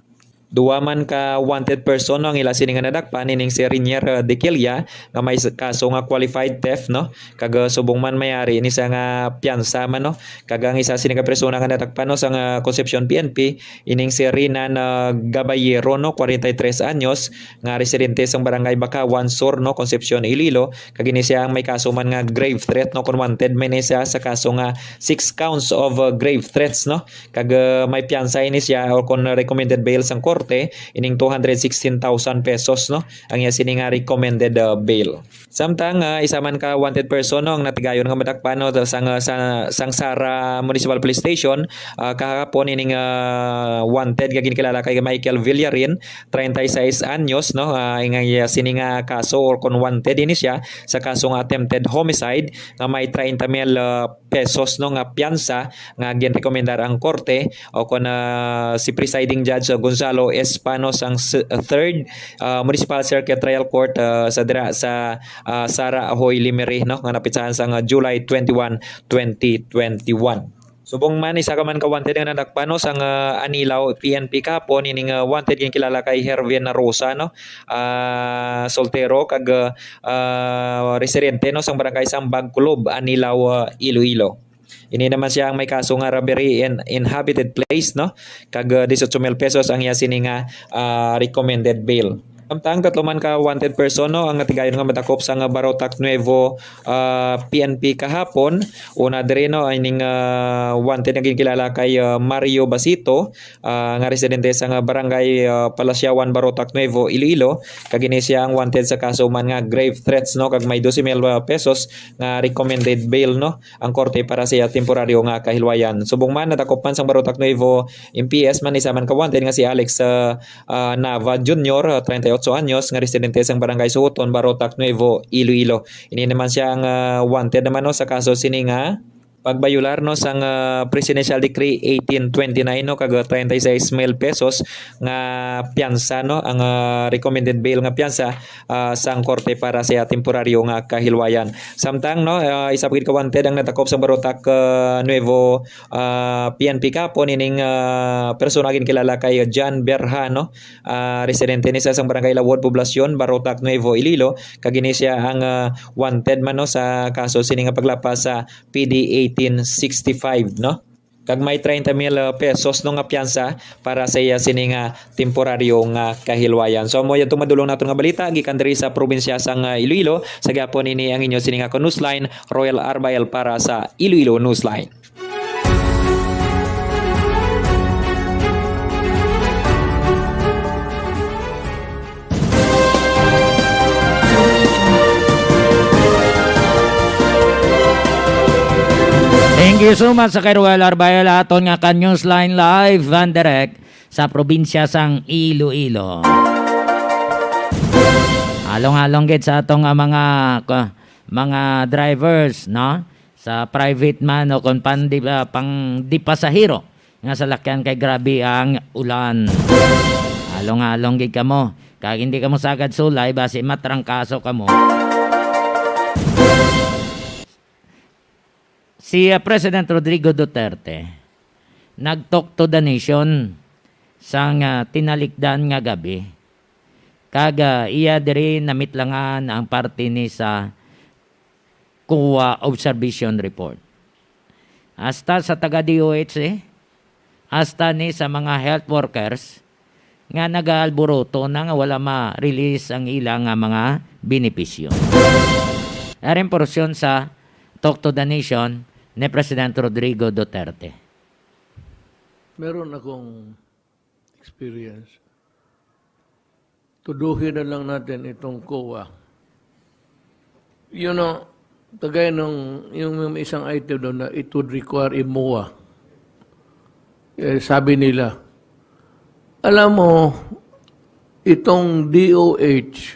duwa man ka wanted person, no, ang ila sini nga nadakpan, ining si Rinier, ah, Dequelia, nga may s-, kaso nga qualified theft, no? Kag, ah, subong man may ari ini siya nga piyansa man, no? Kag ang isa sini ka persona nga nadakpan, no, sa nga Concepcion P N P, ining si Rinan, ah, Gabayero, no, kwarenta y tres anyos, nga residente sang barangay Bakawan Sur, no, Concepcion, Iloilo. Kag ini siya ang may kaso man nga grave threat, no, kon wanted man ini siya sa kaso nga six counts of, uh, grave threats, no? Kag, uh, may piyansa ini siya, or kon recommended bail sang korte, ining two hundred sixteen thousand pesos, no, ang iya sini nga recommended, uh, bail. Samtang, uh, isa man ka wanted person, no, ang natigayon nga madakpan, no, sang, uh, sa, sang Sara Municipal Police Station, uh, kahapon ining, uh, wanted nga ginkilala kay Michael Villarin, treinta y seis anyos, no, uh, ang iya sini nga kaso, or kon wanted ini siya sa kaso nga attempted homicide, nga may treinta mil, uh, pesos, no, nga piyansa nga ginrekomendar ang korte, o kon, ah, si Presiding Judge, ah, Gonzalo Espano sang s-, ah, Third, ah, Municipal Circuit Trial Court, ah, sa dira sa, ah, Sara Ahoy, Lemery, no, nga napitsahan sang, ah, July twenty-one, twenty twenty-one. Subong man, isa ka man ka wanted nga nadakpan, no, sang, ah, Anilao P N P kahapon, ining, ah, wanted ginkilala kay Hervin Rosa, no, ah, soltero kag, ah, ah, residente, no, sang barangay sang Bagkulob, Anilao, ah, Iloilo. Ini naman siya ang may kaso nga robbery in inhabited place, no? Kag, ah, dieciocho mil pesos ang iya sini nga, ah, recommended bail. Samtang tatlo man ka wanted person, no, ang natigayon nga madakop sa nga Barotac Nuevo, ah, P N P kahapon. Una diri, no, ining, ah, wanted nga ginkilala kay, ah, Mario Basito, ah, nga residente sa nga barangay, ah, Palasiawan, Barotac Nuevo, Iloilo. Kag ini siya ang wanted sa kaso man nga grave threats, no, kag may doce mil pesos nga recommended bail, no, ang korte para sa iya temporaryo nga kahilwayan. Subong man, nadakop man sang Barotac Nuevo M P S man isa man ka wanted nga si Alex, ah, ah, Nava Junior, ah, treinta y ocho anyos, nga residente sang barangay Suhuton, Barotac Nuevo, Iloilo. Ini naman siya ang, ah, wanted naman, no, sa kaso sini nga pagbayular, no, sang, ah, Presidential Decree eighteen twenty-nine, no, kag treinta y seis mil pesos nga piyansa, no, ang, ah, recommended bail nga piyansa, ah, sang korte para sa temporaryo nga kahilwayan. Samtang, no, ah, isa pa gid ka wanted ang nadakop sa Barotac, ah, Nuevo, ah, P N P kapon, ining, ah, persona ginkilala kay John Berha, no, ah, residente ni sa sang Barangay Lawod, Poblacion, Barotac, Nuevo Iloilo, kag ini siya ang, ah, wanted man, no, sa kaso sini nga paglapas sa P D eighteen sixty-five, no? Kag may treinta mil, ah, pesos, no, nga piyansa para sa iya sini nga temporaryo nga kahilwayan. So, amo yadto madulong naton nga balita gikan diri sa probinsya sang, ah, Iloilo. Sa gihapon, ini ang inyo sini nga ka-newsline, Royal Arbael para sa Iloilo Newsline. Thank you so much sa kay Royal Arbael, aton nga ka Newsline live and direct sa probinsya sang Iloilo. Halong-halong gid sa aton nga mga, ka-, mga drivers, no? Sa private man o kon pandi-, ah, pang di pasahero nga salakyan kay grabe ang ulan. Halong-halong gid kamo. Kag hindi kamo sagad sulay, basi matrangkaso kamo. Si, ah, President Rodrigo Duterte nag-talk to the nation. sang, ah, tinalikdan nga gabi, kag, ah, iya diri namitlangan ang parte ni sa COA Observation Report. Hasta sa taga D O H, eh, hasta ni sa mga health workers nga nagaalburuto na nga wala ma-release ang ila nga mga benepisyo. Ari ang porsyon sa Talk to the Nation ni President Rodrigo Duterte. Meron akong experience. Tuduhin na lang natin itong COA. You know, kagaya nung, yung, yung isang item doon na it would require a MOA. Eh, sabi nila, alam mo, itong D O H,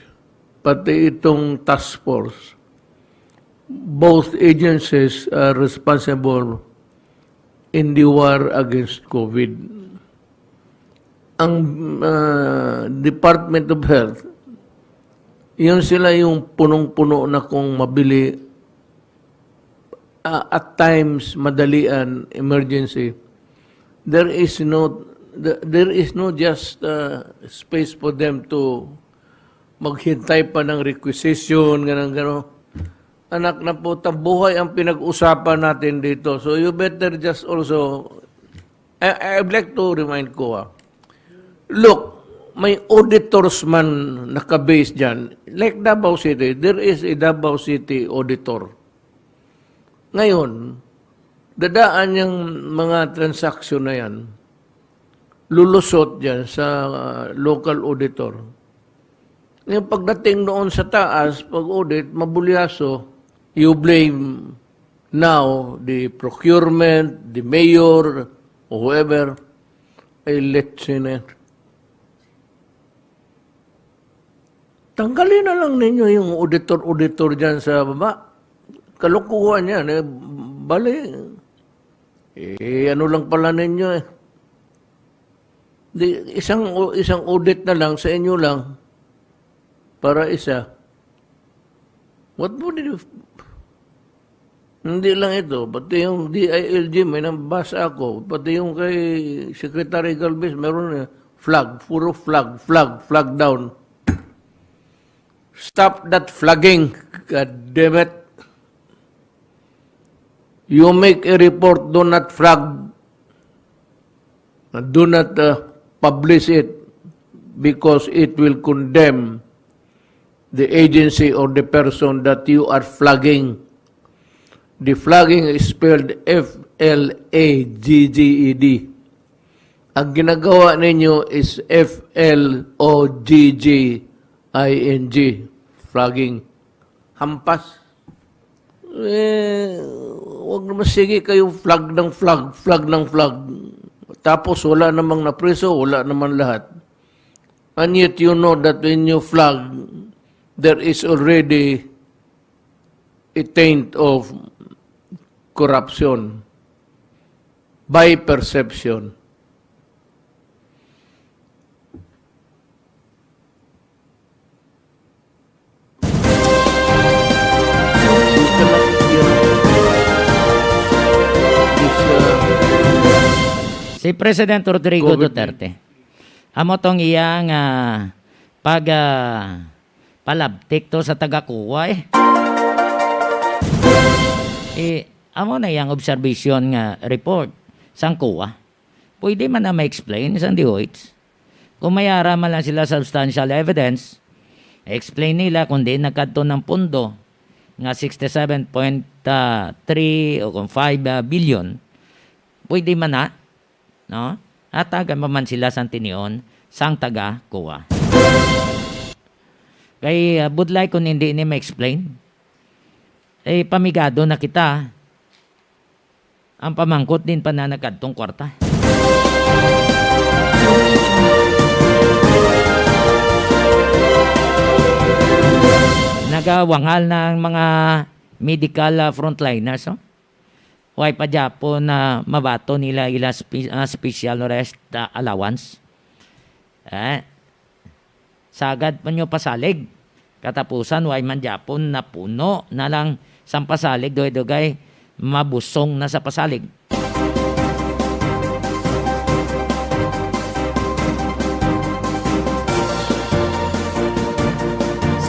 pati itong task force, both agencies are responsible in the war against COVID. Ang, ah, Department of Health, yun sila yung punong-puno na kung mabili, ah, at times, madalian, emergency. There is no, th-, there is no just, ah, space for them to maghintay pa ng requisition, ganang gano. Anak na puta, buhay ang pinag-usapan natin dito. So you better just also, I, I'd like to remind ko, ah, look, may auditors man naka-base dyan. Like Davao City, there is a Davao City auditor. Ngayon, dadaan yung mga transaksyon na yan, lulusot dyan sa, ah, local auditor. Yung pagdating noon sa taas, pag-audit, mabulyaso, you blame now the procurement, the mayor, or whoever. Ay, let's say na yan. Tanggalin na lang ninyo yung auditor-auditor dyan sa baba. Kalokohan yan, eh. Bali, eh, ano lang pala ninyo, eh. Di, isang, isang audit na lang sa inyo lang para isa. What more did you, hindi lang ito, pati yung D I L G, may nabasa ako, pati yung kay Secretary Galvez, meron na flag, puro flag, flag, flag down. Stop that flagging, God damn it. You make a report, do not flag. Do not, uh, publish it because it will condemn the agency or the person that you are flagging. The flagging is spelled F L A G G E D. Ang ginagawa ninyo is F L O G G I N G, flagging. Hampas. Eh, wag naman, sige kayo, flag ng flag, flag ng flag. Tapos wala namang napriso, wala naman lahat. And yet you know that when you flag, there is already a taint of corruption by perception. Si President Rodrigo Duterte, amo tong iya nga pag, ah, palabtik to sa taga-COA, eh. Eh, amo na yang observation nga report sang COA. Pwede man na ma-explain sang D O H. Kung may ara man lang sila substantial evidence, explain nila kung diin nagkadto ng pondo nga sixty-seven point three o kung five billion, pwede man na, no? Hatagan pa man sila sang tinion sang taga-COA. Kay, ah, budlay kung hindi ni ma-explain, eh, pamigado na kita. Ang pamangkot, diin pa na nagkadtong kwarta? Nagawangal na ang mga medical, ah, frontliners, oh. Way pa gyapon na mabaton nila ila spe-, ah, special rest, ah, allowance. Eh, sagad pa nyo pasalig. Katapusan, way man gyapon napuno na lang sang pasalig, dugay-dugay mabusong na sa pasalig.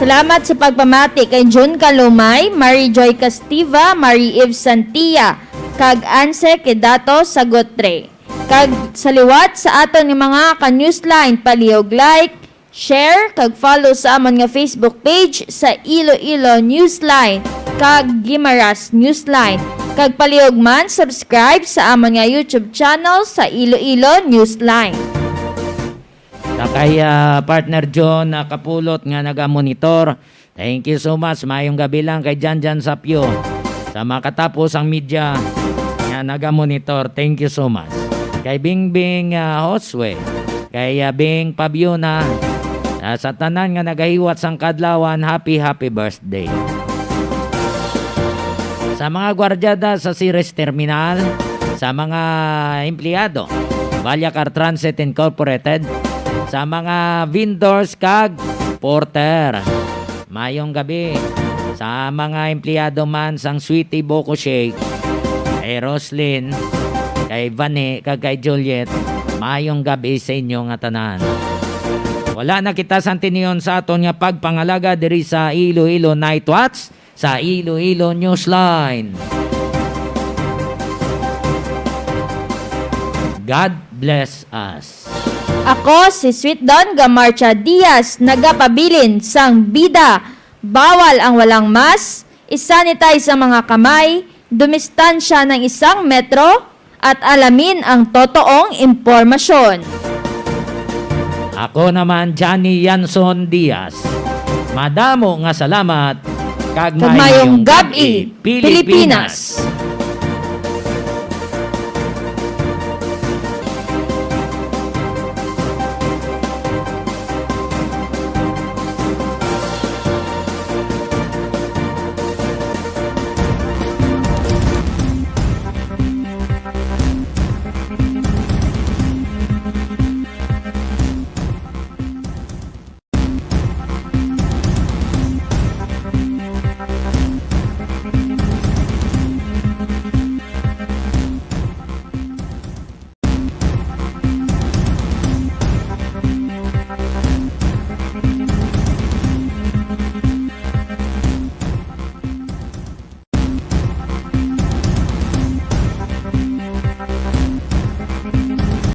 Salamat sa pagpamati kay Jun Kalumay, Marie Joy Castiva, Marie Eve Santia, kag Anse Quedato Sagotre. Kag sa liwat sa aton nga mga ka-Newsline, palihog like, share, kag follow sa amon nga Facebook page sa Iloilo Newsline kag Guimaras Newsline. Kag palihog man subscribe sa amon nga YouTube channel sa Iloilo Newsline. Sa kay ah, partner John ah, Kapulot nga nagamonitor. Thank you so much. Mayong gabi lang kay Janjan Sapyo. Sa makatapos ang media nga nagamonitor. Thank you so much. Kay Bingbing ah, Josue. Kay ah, Bing Pabiona. Ah, sa tanan nga nagahiwat sang kadlawan, happy happy birthday. Sa mga gwardyada sa Ceres Terminal, sa mga empleyado, Balyacar Transit Incorporated, sa mga vendors kag porter. Mayong gabi sa mga empleyado man sang Sweetie Boko Shake, kay Roslyn, kay Vani, kag kay Juliet. Mayong gabi sa inyo nga tanan. Wala na kita sang tinion sa aton nga pagpangalaga diri sa Iloilo Night Watch sa Iloilo Newsline. God bless us. Ako si Sweet Don Gamarcha Diaz, nagapabilin sang bida, bawal ang walang mask, isanitize ang mga kamay, dumistansya ng isang metro, at alamin ang totoong impormasyon. Ako naman, Johnny Yanson Diaz. Madamo nga salamat kag Kag mayong gab-i, Pilipinas.